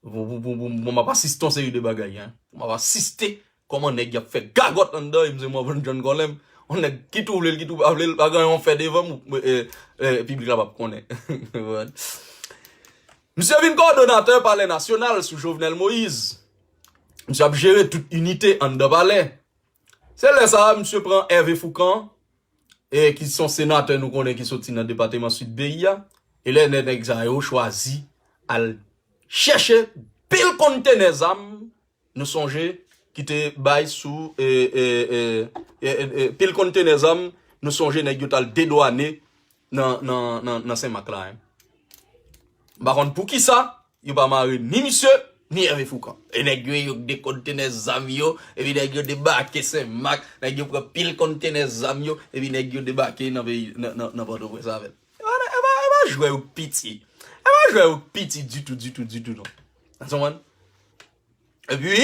pou, pou, pou, pou, pou m ap asiste yon seri de bagay, en. Pou m ap asiste kòman nèg y ap fè gagòt anndan, e m se Morvan John Colin, yon nèg kit ou vle l, kit ou pa vle l, pa gen anyen w fè devan m, e, e, piblik la p ap konnen. Misye vin kowòdonatè Palè Nasyonal sou Jovenel Moïse. Misye ap jere tout inite anndan palè. Se lè sa a, misye pran Hervé Fourcand, e ki se yon senatè nou konnen ki soti nan depatman Sid peyi a. E lè nè-, nèg sa yo chwazi al chèche pil kontenè zam, nou sonje, ki te bay sou, e, e, e, e, e, e, pil kontenè zam, nou sonje nèg yo t al dedwane nan, nan, nan, nan Senmak la, en. M pa konn poukisa yo pa mare ni misye, ni Hervé Fourcand. E nèg yo, yo de kontenè zam yo, epi nèg yo debake Senmak, nèg yo pran pil kontenè zam yo, epi nèg yo debake nan peyi, nan, nan, nan Pòtoprens avè l. E pa, e pa, e pa jwè yo k piti. E pa jwè yo k piti ditou, ditou, ditou, non. Ou konprann? Epi,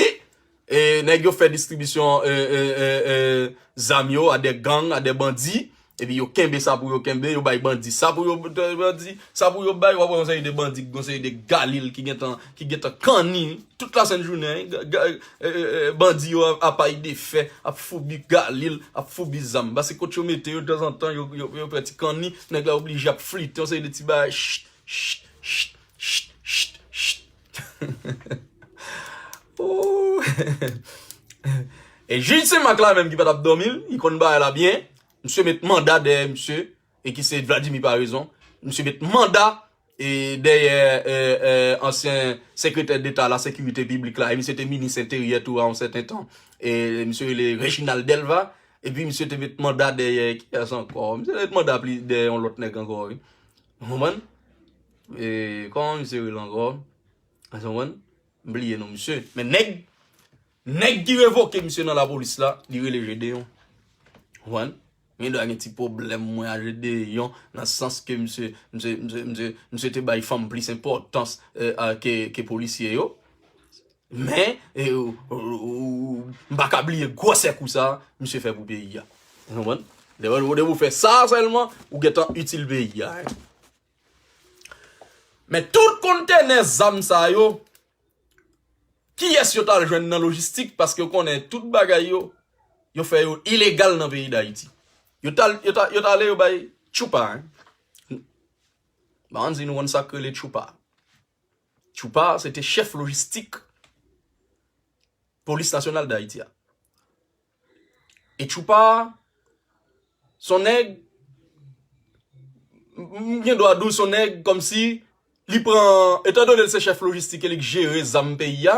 e, nèg yo fè distribisyon, e, e, e, e, zam yo a de gang, a de bandi. Epi yo kenbe sa pou yo kenbe, yo bay bandi sa pou yo, bandi, sa pou yo bay. W ap wè yon seri de bandi, yon seri de galil ki gentan, ki gentan kanni tout lasent jounen, ga-, ga-, e, e, e, bandi yo ap, ap ay de fè, ap foubi galil, ap foubi zam. Paske kot yo mete yo, tanzantan, yo, yo, yo fè ti kanni, nèg la oblije ap flite, yon seri de ti bagay, ch, ch, ch, ch, ch, ch. Oh. E jij Senmak la menm ki pa t ap dòmi, li konn bagay la byen. Misye met manda dèyè misye, e ki se Vladimir Paraison. Misye met manda, e, dèyè, e, e, ansyen sekretè deta la sekirite piblik la, e misye te minis enteryè tou a yon sèten tan. E misye rele Reginald Delva, epi misye te met manda dèyè, kiyès ankò? Misye te met manda pli dèyè yon lòt nèg ankò, wi. Ou konprann? E, kòman misye rele ankò? Ou konprann? M bliye non misye. Men nèg, nèg ki revoke misye nan lapolis la, li rele Gedeon. Ou konprann? Men dwa gen ti pwoblèm mwen a Gedeon, nan sans ke misye, misye, misye, misye, misye te bay fanm plis enpòtans, e, a, ke, ke polisye yo. Men, e, ou, ou, ou, m pa ka bliye gwosè kou sa, misye fè pou peyi a. Ou konprann? Depi w fè sa sèlman, ou gentan itil peyi a. Men tout kontenè zam sa yo, kiyès yo t al jwenn nan lojistik? Paske yo konnen tout bagay yo, yo fè yo ilegal nan peyi Dayiti. Yo t al, yo t al, yo t ale yo bay Tchoupa. M pa konn si nou konn sa k rele Tchoupa. Tchoupa, se te chèf lojistik Polis Nasyonal Dayiti a. E Tchoupa, se yon nèg, m gen dwa di w se yon nèg kòmsi li pran, etandone l se chèf lojistik e li k jere zam peyi a,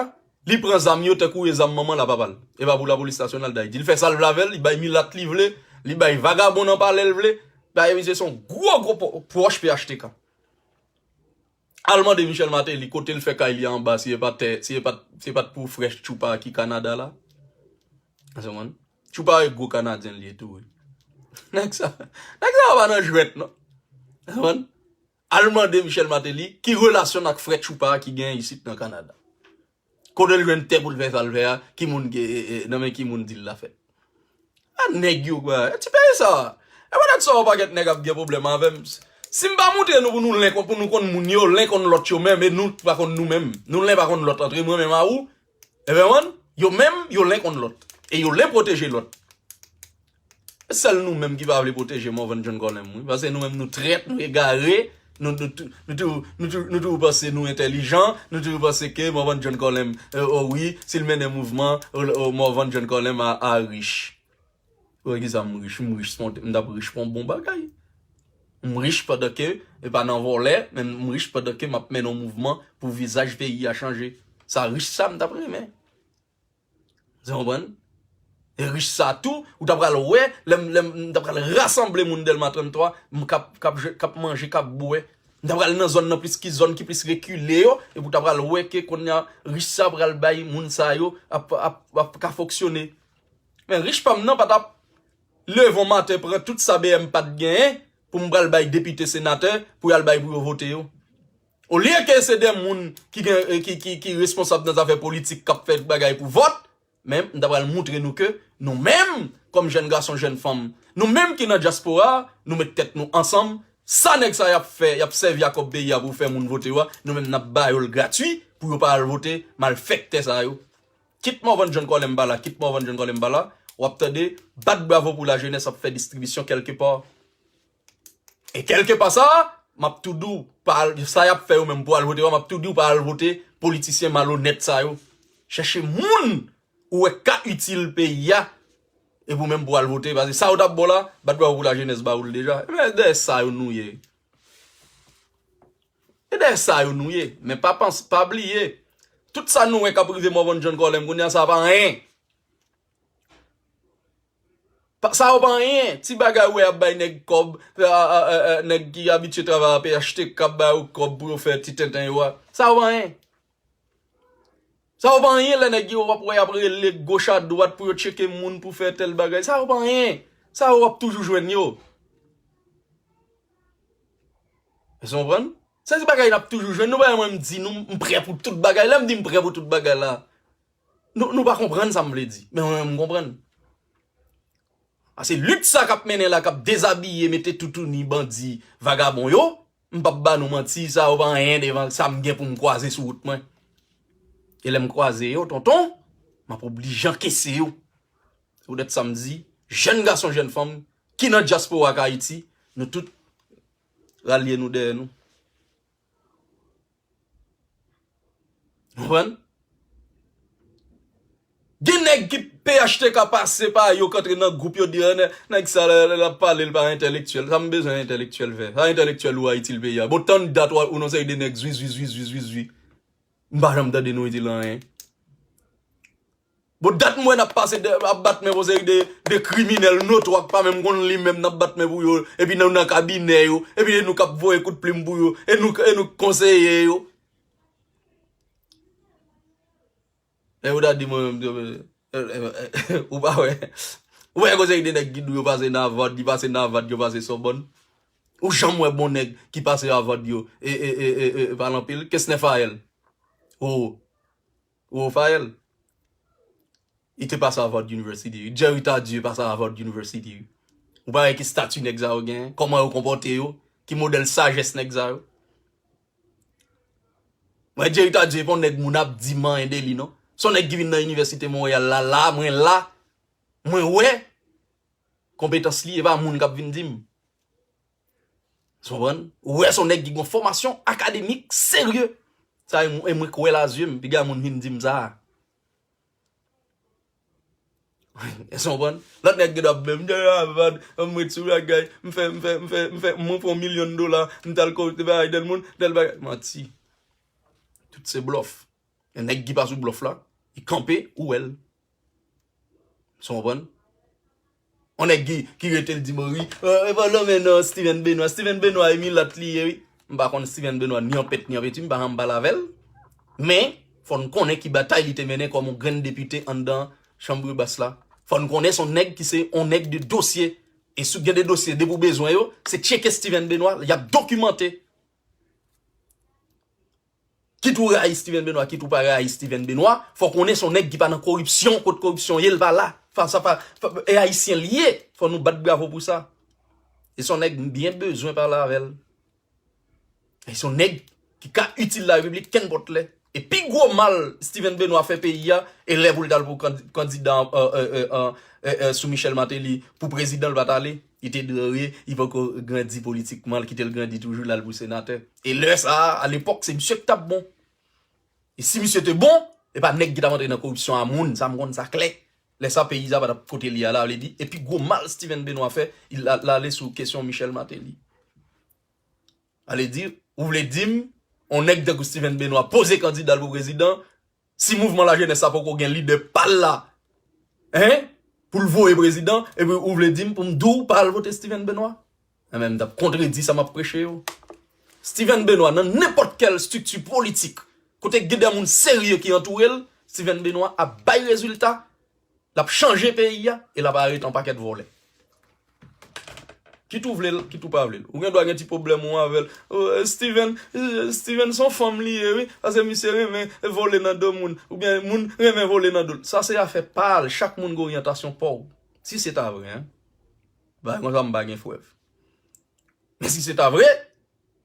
li pran zam yo tankou e zam manman l a papa l. E pa pou Lapolis Nasyonal Dayiti. Li fè sa l vle avè l, li bay milat li vle, li bay vagabon nan palè l vle, bay misye se yon gwo gwo pwòch P H T K. Al mande Michel Martelly kote l fè kay li anba, si e pa t, si e pa t, si e pa t pou frè Tchoupa ki Kanada la. Ou konprann? Tchoupa e gwo Kanadyen li ye tou wi. Nèg sa, nèg sa pa nan jwèt non. Ou konprann? Al mande Michel Martelly ki relasyon l ak frè Tchoupa ki gen isit nan Kanada. Kote l jwenn tè pou l fè sa l fè a, ki moun ki, e, e, nan men ki moun di l la fèt. A nèg yo kwa, e ti peyi sa. E pa nèg sa yon pakèt nèg ap gen pwoblèm avè m. Si m pa moutre nou pou nou len, pou nou konn moun yo, len konn lòt yo menm, e nou pa konn nou menm. Nou len pa konn lòt antre mwen menm a ou. Ebyen, yo menm, yo len konn lòt. E yo len pwoteje lòt. E sèl nou menm ki pa vle pwoteje Morvan John Colem, wi. Paske nou menm nou trèt, nou egare, nou, nou, tou- nou, tou- nou, tou- nou toujou panse nou entèlijan, nou toujou panse ke Morvan John Colem, e, o wi, si l mennen mouvman, o, o, Morvan John Colem a, a rich. Wè kisa m rich, m rich, m t ap rich pou yon bon bagay. M rich pandan ke, e pa nan vòlè, men m rich pandan ke m ap mennen yon mouvman pou vizaj peyi a chanje. Sa rich sa m t ap renmen. Ou konprann? E rich sa tou, ou ta pral wè, lè m, lè m, m ta pral rasanble moun Dèlma trannntwa, m k ap, k ap, k ap manje, k ap bwè. M ta pral nan zòn nan plis ki zòn ki plis rekile yo, epi ou ta pral wè ke kounye a, rich sa pral bay moun sa yo ap, ap, ap ka fonksyone. Men rich pa m nan pa t ap leve yon maten pran tout sa B M pa t genyen pou m pral bay depite, senatè, pou y al bay pou yo vote yo. Olye ke se de moun ki gen, ki, ki, ki responsab nan zafè politik k ap fè bagay pou vòt, men m ta pral moutre nou ke nou menm, kòm jèn gason, jèn fanm, nou menm ki nan dyaspora, nou met tèt nou ansanm, sa nèg sa y ap fè, y ap sèvi a kòb peyi a pou fè moun vote yo a, nou menm n ap ba yo l gratui pou yo pa al vote malfektè sa yo. Kit Morvan John Colem pa la, kit Morvan John Colem pa la, w ap tande bat bravo pou lajenès ap fè distribisyon kèlkepa. E kèlkepa sa, m ap tou di w, pa al, sa y ap fè yo menm pou al vote yo a, m ap tou di w pa al vote politisyen malonèt sa yo. Chèche moun ou wè k ka itil peyi a, epi w menm pou al vote, paske sa yo t ap ba w la, bat bravo pou lajenès ba ou l deja. Ebyen, dèyè sa yo nou ye. E dèyè sa yo nou ye. Men pa panse, pa bliye, tout sa nou wè k ap rive Morvan John Colem kounye a, sa pa anyen. Pa- Sa yo pa anyen. Ti bagay ou wè y ap bay nèg kòb, a, a, a, a, nèg ki abitye travay a P H T K k ap ba yo kòb pou yo fè ti tenten yo a. Sa yo pa anyen. Sa yo pa anyen lè nèg yo w ap wè y ap rele goch a dwat pou yo tcheke moun pou fè tèl bagay. Sa yo pa anyen. Sa yo w ap toujou jwenn yo. Èske w konprann? Se ti bagay n ap toujou jwenn. Nou pa wè mwen m di nou m prè pou tout bagay. Lè m di m prè pou tout bagay la, nou, nou pa konprann sa m vle di. Men mwen menm m konprann. Paske lit sa k ap mennen la, k ap dezabiye, mete toutouni bandi, vagabon yo, m p ap ba nou manti, sa yo pa anyen devan sa m gen pou m kwaze sou wout mwen. E lè m kwaze yo, tonton, m ap oblije ankese yo. Se poutèt sa m di, jèn gason, jèn fanm, ki nan dyaspora k Ayiti, nou tout ralye nou dèyè nou. Konprann? Gen nèg ki P H T K pase pa yo k antre nan gwoup yo di, "Ah, nè- nèg sa la, la, l ap pale, l pa entèlektyèl." Sa m bezwen entèlektyèl fè? Sa entèlektyèl ou a itil peyi a? Bon, tann dat ou, ou nan seri de nèg zwi, zwi, zwi, zwi, zwi, zwi. M pa janm tande nou itil anyen. Bon, dat m wè n ap pase, de- ap bat men pou seri de, de kriminèl notwa k pa menm konn li menm, n ap bat men pou yo, epi nou nan kabinè yo, epi e nou k ap voye kout plim pou yo, e nou, e nou k konseye yo. E ou ta di mwen menm, ou pa wè, ou pa wè gon seri de nèg ki di yo pase nan Avard, li pase nan Avard, yo pase Sòbòn. Ou janm wè bon nèg ki pase Avard yo, e, e, e, e, e, pa l anpil, Kesnè Fayèl. O, o, Fayèl. Li te pase Harvard University, wi. Jerry Tardieu pase Harvard University, wi. Ou pa wè ki estati nèg sa yo genyen? Kòman yo konpòte yo? Ki modèl sajès nèg sa yo? Mwen, Jerry Tardieu, e pa yon nèg moun ap di m anyen de li, non. Se yon nèg ki vin nan Inivèsite Monreyal la, la, mwen la, mwen wè konpetans li, e pa moun k ap vin di m. Ou konprann? Ou wè se yon nèg ki gen yon fòmasyon akademik serye. Sa, e mwen, e mwen k wè l a zye m, piga moun vin di m sa. Èske w konprann? Lòt nèg gen dwa ap menm, "Ah, m ret sou bagay, m fè, m fè, m fè, m fè, mwen pran yon milyon dola, m t al kòripte bagay tèl moun, tèl bagay." Manti. Tout se blòf. Yon nèg ki pa sou blòf la, li kanpe, ou wè l. Èske w konprann? Yon nèg ki, ki rete l di m, "Wi, e pa lanmen non, Steven Benoît." Steven Benoît e milat li ye, wi. M pa konn Steven Benoît ni an pent ni an peti, m pa janm pale avè l. Men, fò n konnen ki batay li te mennen kòm yon grenn depite anndan chanm bas la. Fò n konnen se yon nèg ki se yon nèg de dosye. E si w gen de dosye, depi w bezwen yo, se tcheke Steven Benoît, y ap dokimante. Kit ou rayi Steven Benoît, kit ou pa rayi Steven Benoît, fò w konnen se yon nèg ki pa nan koripsyon, kot koripsyon ye, l pa la. Fa, sa fa, fa, e Ayisyen l ye, fò nou bat bravo pou sa. E se yon nèg m byen bezwen pale avè l. E se yon nèg ki ka itil larepiblik kenpòt lè. E pi gwo mal Steven Benoît fè peyi a, e lè pou l t al pou kandi-, kandida, euh, euh, euh, euh, euh, euh, sou Michel Martelly pou prezidan, l pa t ale. Li te dwe, li poko grandi politikman, l kite l grandi toujou, l al pou senatè. E lè sa a, alepòk, se misye ki t ap bon. E si misye te bon, e pa nèg ki t ap antre nan koripsyon a moun, sa m konn sa klè. Lè sa a, peyi a pa t ap kote li a la, vle di, e pi gwo mal Steven Benoît fè, l a-, l ale sou kesyon Michel Martelly. Sa vle di, ou vle di m, yon nèg tankou Steven Benoît poze kandida l pou prezidan, si mouvman lajenès la poko gen lidè pa l la, hein, pou l voye prezidan, epi ou vle di m pou m di w pa al vote Steven Benoît? Enben, m t ap kontredi sa m ap preche yo. Steven Benoît, nan nenpòt kèl estrikti politik, kote gen de moun serye ki antoure l, Steven Benoît ap bay rezilta, l ap chanje peyi a, e l ap arete yon pakèt vòlè. Kit ou vle l, kit ou pa vle l. Ou gen dwa gen ti pwoblèm ou avè l. "Oh, eh, Steven, eh, Steven se yon fanm li ye, wi. Paske misye renmen vole nan do moun." Oubyen moun renmen vole nan do l. Sa se afè pa l. Chak moun gen oryantasyon pa w. Si se ta vre, hein. Bagay konsa m pa gen prèv. Men si se ta vre,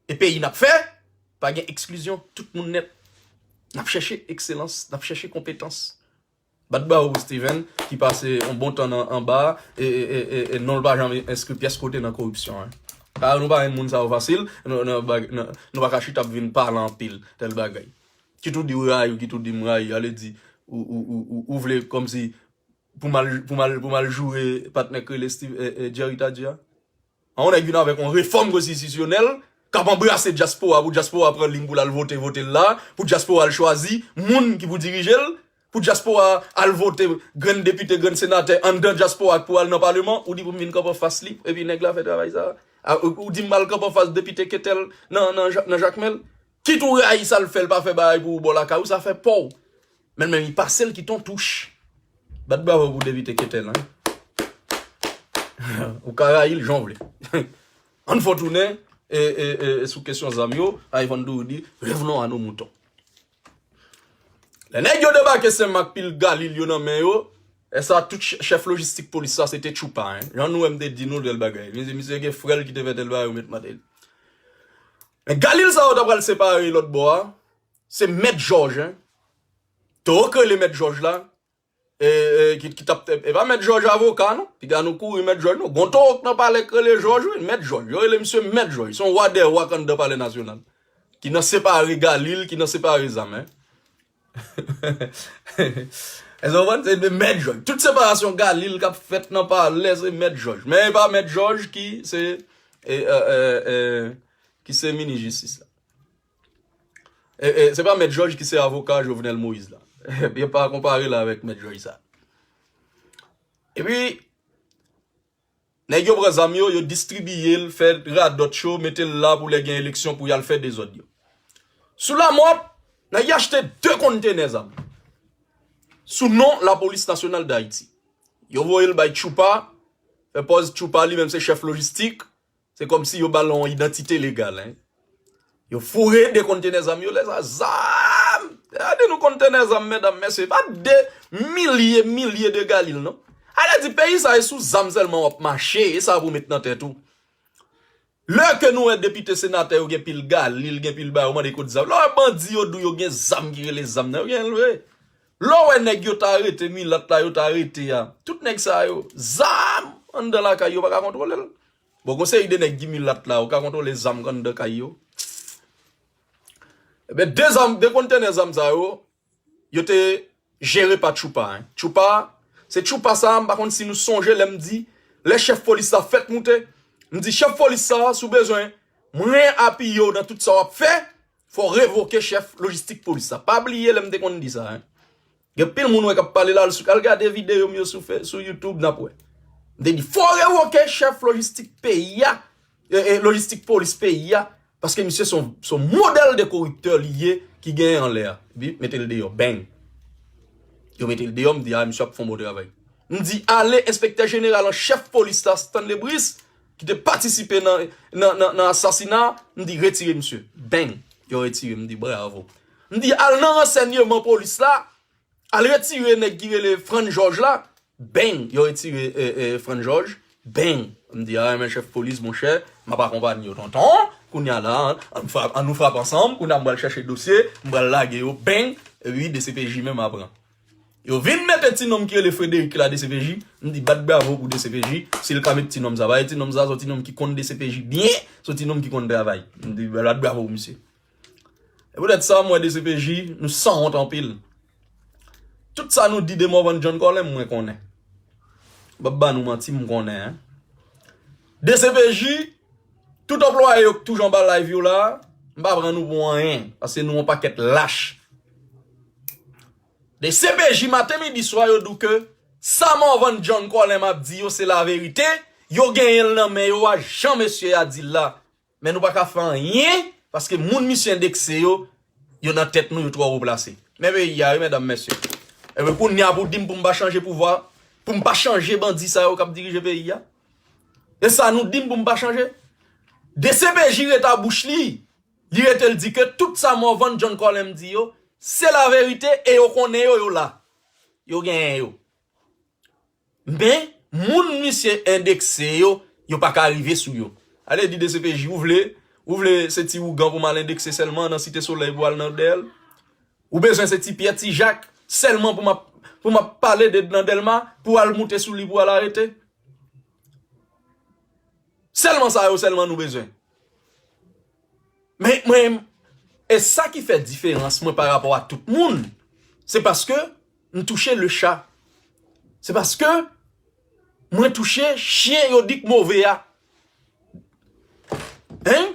e peyi n ap fè, pa gen eksklizyon, tout moun nèt. N ap chèche ekselans, n ap chèche konpetans. Bat bravo pou Steven, ki pase yon bon tan nan, anba, e, e, e, e, e non l pa janm enskri pyès kote nan koripsyon, hein. Sa, nou pa jwenn moun sa yo fasil, nou, nou, nou, nou pa ka chita ap vin pale anpil, tèl bagay. Kit ou di w rayi, kit ou di m rayi, ale di, ou, ou, ou, ou, ou vle kòmsi pou m al, pou m al, pou m al joure patnè k rele Steve, e, e, Jerry Tardieu a. An yon nèg vin avèk yon refòm konstitisyonèl k ap anbrase dyaspora, pou dyaspora pran liy pou l al vote, vote l la, pou dyaspora al chwazi moun ki pou dirije l, pou dyaspora al vote grenn depite, grenn senatè anndan dyaspora k pou al nan paleman, ou di pou m vin kanpe anfas li, epi nèg la fè travay sa. A, ou, ou di m al kanpe anfas depite Ketel nan, nan, Ja-, nan Jakmèl. Kit ou rayi sa l fè, l pa fè bagay pou ou bò lakay ou, sa fè pa w. Men, men, li pase l kite yon touch. Bat bravo pou depite Ketel, hein. Ou ka rayi l jan w vle. Ann fò tounen, e, e, e, sou kesyon zam yo, Ivan Dourou di, "Revenons à nos moutons." Lè nèg yo debake Senmak ak pil galil yo nan men yo, e sa tout ch-, chèf lojistik polis sa se te Tchoupa, hein. Jan nou wè m te di nou tèl bagay. Misye, misye gen frè l ki te fè tèl bagay, yo met Martelly. Men galil sa yo ta pral separe lòt bò a, se mèt Jòj, hein. Towo k rele mèt Jòj la, e, e, ki, ki t ap, e pa mèt Jòj avoka, non. Piga nou kouri mèt Jòj, non. Gon towo k nan palè k rele Jòj, wi, mèt Jòj. Yo rele misye mèt Jòj. Se yon wa dè wa k anndan palè nasyonal. Ki nan separe galil, ki nan separe zam, hein. Èske w konprann? Se de mèt Jòj. Tout separasyon galil k ap fèt nan palè, se mèt Jòj. Men e pa mèt Jòj ki se, e, e, e, e, ki se minis jistis la. E, e, se pa mèt Jòj ki se avoka Jovenel Moïse la. Yo pa konpare l avèk mèt Jòj sa. Epi, nèg yo pran zam yo, yo distribiye l, fè radòt yo, mete l la pou lè gen eleksyon pou y al fè dezòd yo. Sou Lamòt, nèg yo achte de kontenè zam. Sou non Lapolis Nasyonal d Ayiti. Yo voye l bay Tchoupa, fè pòz Tchoupa li menm se chèf lojistik, se kòmsi yo ba l yon idantite legal, hein. Yo foure de kontenè zam yo, lè sa, zam! Gade nou kontenè zam, medam, mesye, pa de milye, milye de galil, non. Ale di peyi sa e sou zam sèlman w ap mache, e sa pou w met nan tèt ou. Lè ke nou wè depite senatè yo gen pil galil, gen pil bagay, yo mande kot zam. Lè w wè bandi yo di w yo gen zam ki rele zam nan, yo gen l vre. Lè w wè nèg yo ta arete, milat la yo ta arete a, tout nèg sa yo, zam anndan lakay yo pa ka kontwole l. Bon, gon seri de nèg ki milat la, yo ka kontwole zam anndan kay yo. Ebyen, de zam, de kontènè zam sa yo, yo te jere pa Tchoupa, hein. Tchoupa, se Tchoupa sa, m pa konn si nou sonje lè m di, lè chèf polis la fèk moute, m di, chèf polis sa, si w bezwen mwen apiye w nan tout sa w ap fè, fò w revoke chèf lojistik polis la. Pa bliye lè m te konn di sa, hein. Gen pil moun wè k ap pale la, al sou, al gade videyo m yo sou, fe- sou YouTube, n ap wè. M te di, fò w revoke chèf lojistik peyi a, e, e, lojistik polis peyi a, paske misye se yon, se yon modèl de koriptè li ye ki genyen anlè a. Epi, mete l deyò, bang. Yo mete l deyò, m di, a, misye ap fè yon bon travay. M di, ale enspektè jeneral an chèf polis la, Stanley Brice, ki te patisipe nan, nan, nan, nan asasina, m di, retire misye. Bang! Yo retire, m di, bravo. M di, al nan ransèyman polis la, al retire nèg ki rele Frann Jòj la. Bang! Yo retire, e, e, Frann Jòj. Bang! M di, a, men chèf polis, monchè, m ap akonpanye yo, tonton. Kounye a la, an, an nou frap-, an nou frape ansanm. Kounye a, m pral chèche dosye, m pral lage yo. Bang! Epi, D C P J menm ap pran. Yo vin mete ti nonm ki rele Frédéric la, D C P J. M di, bat bravo pou D C P J. Si l ka met ti nonm sa, paske ti nonm sa, se yon ti nonm ki konn D C P J byen, se yon ti nonm ki konn travay. M di, bat bravo pou misye. E poutèt sa, m wè D C P J, nou sanwont anpil. Tout sa nou di de Morvan John Colin, mwen konnen. M p ap ba nou manti, m konnen, hein. D C P J, tout anplwaye yo k toujou anba live yo la, m pa pran nou pou anyen, paske nou yon pakèt lach. D C P J maten, midi, swa, yo di w ke sa Morvan John Colin ap di yo, se laverite, yo genyen l nan men yo a, jan mesye a di l la. Men nou pa ka fè anyen, paske moun misye endekse yo, yo nan tèt nou, yo twò wo plase. Men peyi a, wi, medam, mesye. Ebyen, kounye a pou di m pou m pa chanje pouvwa, pou m pa chanje bandi sa yo k ap dirije peyi a. E sa nou di m pou m pa chanje. D C P J rete a bouch li. Li rete l di ke tout sa Morvan John Colin di yo, se laverite e yo konnen yo, yo la. Yo genyen yo. Men, moun misye endekse yo, yo pa ka rive sou yo. Ale di D C P J, ou vle, ou vle se ti ougan pou m al endekse sèlman nan Site Solèy pou al nan dèyè l? Ou bezwen se ti Pyè, ti Jak sèlman pou m ap, pou m ap pale de nan Dèlma, pou al moute sou li, pou al arete? Sèlman sa yo sèlman nou bezwen. Men, mwen, e sa ki fè diferans mwen pa rapò a tout moun, se paske m touche le chat. Se paske mwen touche chen yo di k move a. Hein?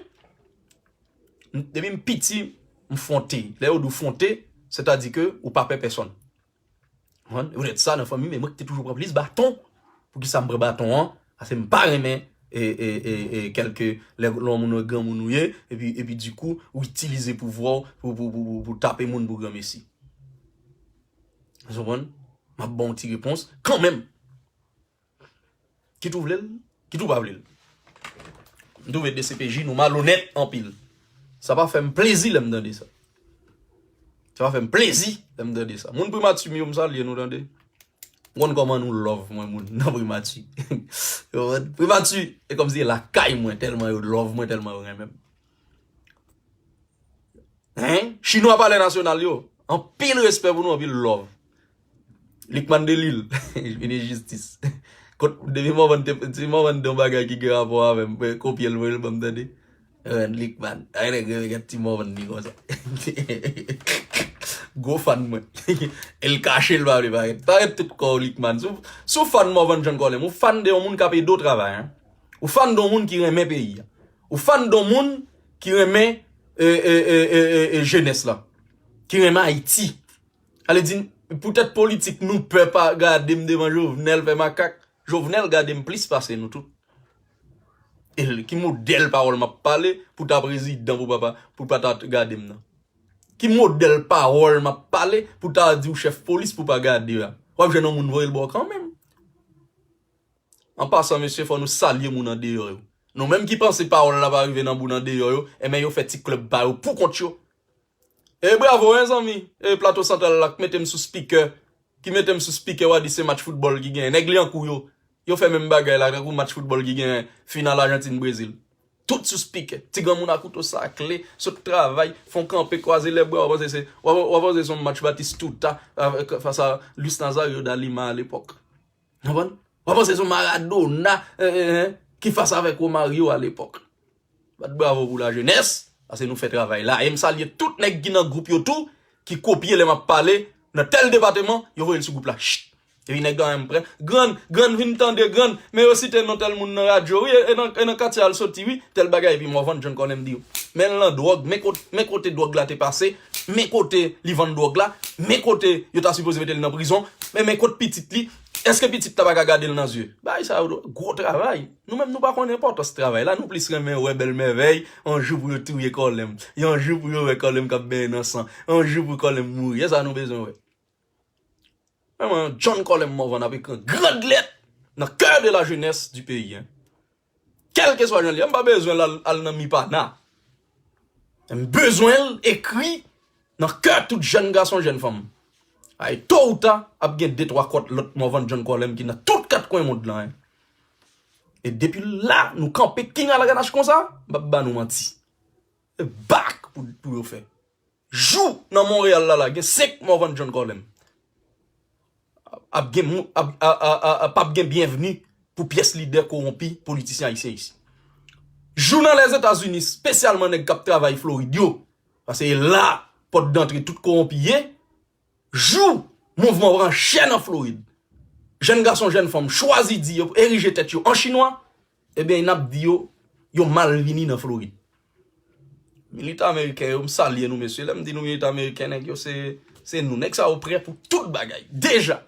M- Depi m piti, m fwonte. Lè yo di w fwonte, sètadi ke ou pa pè pèsonn. Konprann? E poutèt sa, nan fanmi m, e mwen ki te toujou pran plis baton. Poukisa m pran baton an? Paske m pa renmen, e, e, e, e, kèlke, lè, lè yon moun wè granmoun ou ye, epi, epi dikou, ou itilize pouvwa w pou, pou, pou, pou, pou tape moun pou granmesi. Ou konprann? M ap ba w yon ti repons, kanmenm. Kit ou vle l, kit ou pa vle l. M twouve D C P J nou malonèt anpil. Sa pa fè m plezi lè m tande sa. Sa pa fè m plezi lè m tande sa. Moun Primati m yo, m salye nou, tande. M konn kòman nou love mwen, moun nan Primati. Yo, Primati, e kòmsi e lakay mwen, tèlman yo love mwen, tèlman yo renmen m. Hein? Chinwa Palè Nasyonal yo. Anpil respè pou nou, anpil love. Likman Delil, vini jistis. Kot, depi Morvan te, si Morvan te yon bagay ki gen rapò avè m, mwen kopye l, voye l ban m tande. Ren Likman. Ay, nèg reve gad ti Morvan li konsa. Gwo fan mwen. E l kache, l pa vle parèt. Parèt tout kò w, Likman. Si w, si w fan Morvan John Colin, ou fan de yon moun k ap ede w travay, hein. Ou fan de yon moun ki renmen peyi a. Ou fan de yon moun ki renmen, e, e, jenès la. Ki renmen Ayiti. Ale di, poutèt politik, nou pè pa gade m devan Jovenel fè makak. Jovenel gade m plis pase nou tout. E l, ki modèl pawòl m ap pale pou ta prezidan, pou pa, pou pa ta gade m nan? Ki modèl pawòl m ap pale pou ta di w chèf polis pou pa gade a? W ap jwenn yon moun voye l ba w kanmenm. An pasan, mesye, fò nou salye moun andeyò yo. Nou menm ki panse pawòl la pa rive nan boul andeyò yo, enben yo fè ti klèb pa yo pou kont yo. E bravo, wi, zanmi. E Plato Santral la k mete m sou spikè. ki mete m sou spikè, w a di se match foutbòl ki genyen. Nèg Lyankou yo, yo fè menm bagay la, tankou match foutbòl ki genyen final Ajantin-Brezil. Tout sou spikè. Ti granmoun a kouto sakle, sot travay, fè yon kanpe, kwaze lèbra, w a panse se, w a, w a panse se yon match Batistuta avèk, fas a Luis Nazario da Lima alepòk. Konprann? W a panse se yon Maradona, eh, eh, eh, ki fas avèk Romario alepòk. Bat bravo pou lajenès, paske nou fè travay la. E m salye tout nèg ki nan gwoup yo tou, ki kopye lè m ap pale, nan tèl depatman, yo voye l sou gwoup la. Chit! Epi nèg yo menm pran, grann, grann vin tande, grann, men yo site non tèl moun nan radyo, wi, e, e nan, e nan katye a l soti, wi, tèl bagay, epi Morvan John Colem di yo. Men l nan dwòg, men kot-, men kote dwòg la te pase, men kote li vann dwòg la, men kote yo ta sipoze mete l nan prizon, men, men kot pitit li, èske pitit la pa ka gade l nan zye? Bagay sa yo, gwo travay. Nou menm nou pa konn enpòtans travay la, nou plis renmen wè bèl mèvèy, yon jou pou yo touye Colem, yon jou pou yo wè Colem k ap benyen nan san, yon jou pou Colem mouri. E sa nou bezwen wè. Vrèman, John Colem Morvan ap ekri an grand lèt nan cœur de la jeunesse du pays, hein. Kèlkeswa jan l ye, m pa bezwen l al, al nan Mipana. M bezwen l ekri nan kè tout jèn gason, jèn fanm. Ay, to ou ta, ap gen de twa kòt lòt Morvan John Colem ki nan tout kat kwen mond lan, hein. E depi la, nou kanpe King Alganash konsa, m p ap ba nou manti. E bak pou, pou yo fè. Jou nan Monreyal la, la, gen senk Morvan John Colem. Ap gen, mou- ap, a, a, a, a, p ap gen byenvni pou pyès lidè kowonpi politisyen ayisyen isi. Jou nan Lèzetazini, espesyalman nèg k ap travay Florid yo, paske e la pòt dantre tout kowonpi ye, jou mouvman pran chè nan Florid, jèn gason, jèn fanm chwazi di yo erije tèt yo an chinwa, ebyen, n ap di yo, yo malvini nan Florid. Militan ameriken yo, m salye nou, mesye. Lè m di nou militan ameriken, nèg yo se, se nou. Nèg sa yo prè pou tout bagay. Deja.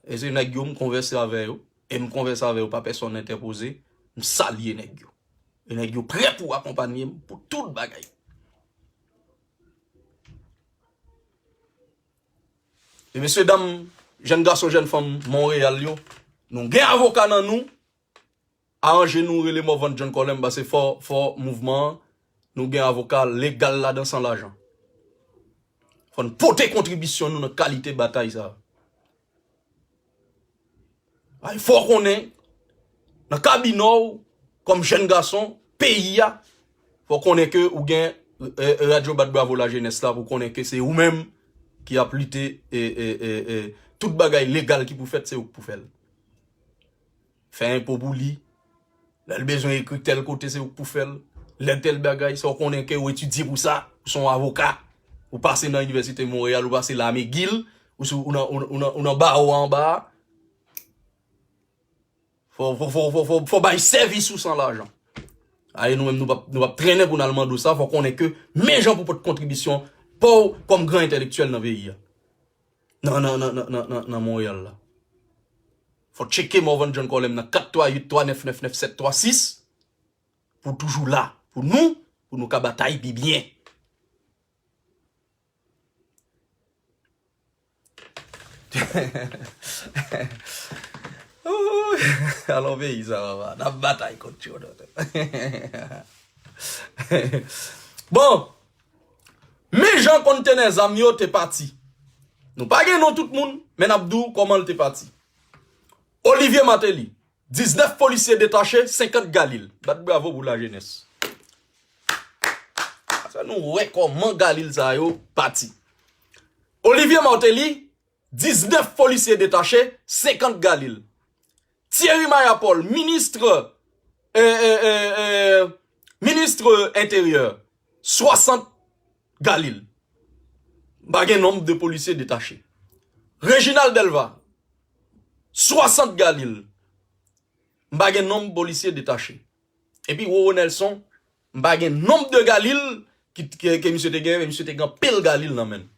E se nèg yo m konvèse avè yo. E m konvèse avè yo pa pèsòn entèpoze. M salye nèg yo. E nèg yo prè pou akonpanye m pou tout bagay. E mesye dam, jèn gason, jèn fanm Monreyal yo, nou gen avoka nan nou, aranje nou rele Morvan John Colem, paske fò, fò mouvman an, nou gen avoka legal ladan san lajan. Fò n pote kontribisyon nou nan kalite batay sa a. Ay, fò w konnen, nan kabinè w, kòm jèn gason, peyi a, fò w konnen ke ou gen, eh, eh, Radyo Bat Bravo Lajenès la, pou konnen ke se ou menm ki ap lite, e, e, e, e, tout bagay legal ki pou fèt, se ou k pou fè l. Fè enpo pou li. Lè l bezwen ekri tèl kote, se ou k pou fè l. Lè tèl bagay, sa w konnen ke w etidye pou sa, ou se yon avoka. Ou pase nan Inivèsite Monreyal, ou pase la McGill, ou sou, ou nan, ou, ou nan, ou nan bawo a anba a. Fò, fò, fò, fò, fò, fò bay sèvis ou san lajan. Aye, nou menm, nou p ap, nou p ap trennen pou n al mande w sa, fò w konnen ke men jan pou pote kontribisyon pa w kòm gran entèlektyèl nan peyi a. Nan, nan, nan, nan, nan, nan, nan Monreyal la. Fò tcheke Morvan John Colem nan kat twa uit twa nèf nèf nèf sèt twa sis pou toujou la pou nou, pou nou ka batay pi byen. Ooh, alon peyi sa, papa. N ap batay kont yo. Bon, men jan kontenè zam yo te pati. Nou pa gen non tout moun, men n ap di w kòman l te pati. Olivier Martelly, diznèf polisye detache, senkant Galil. Bat bravo pou lajenès. Sa nou wè kòman Galil sa yo pati. Olivier Martelly, diznèf polisye detache, senkant Galil. Thierry Mayapol, ministre, eh, eh, eh, eh, ministre enteryè, swasant Galil. M pa gen nonb de polisye detache. Reginald Delva, swasant Galil. M pa gen nonb polisye detache. Epi Roro Nelson, m pa gen nonb de Galil ki, ke, ke misye te gen, men misye te gen anpil Galil nan men l.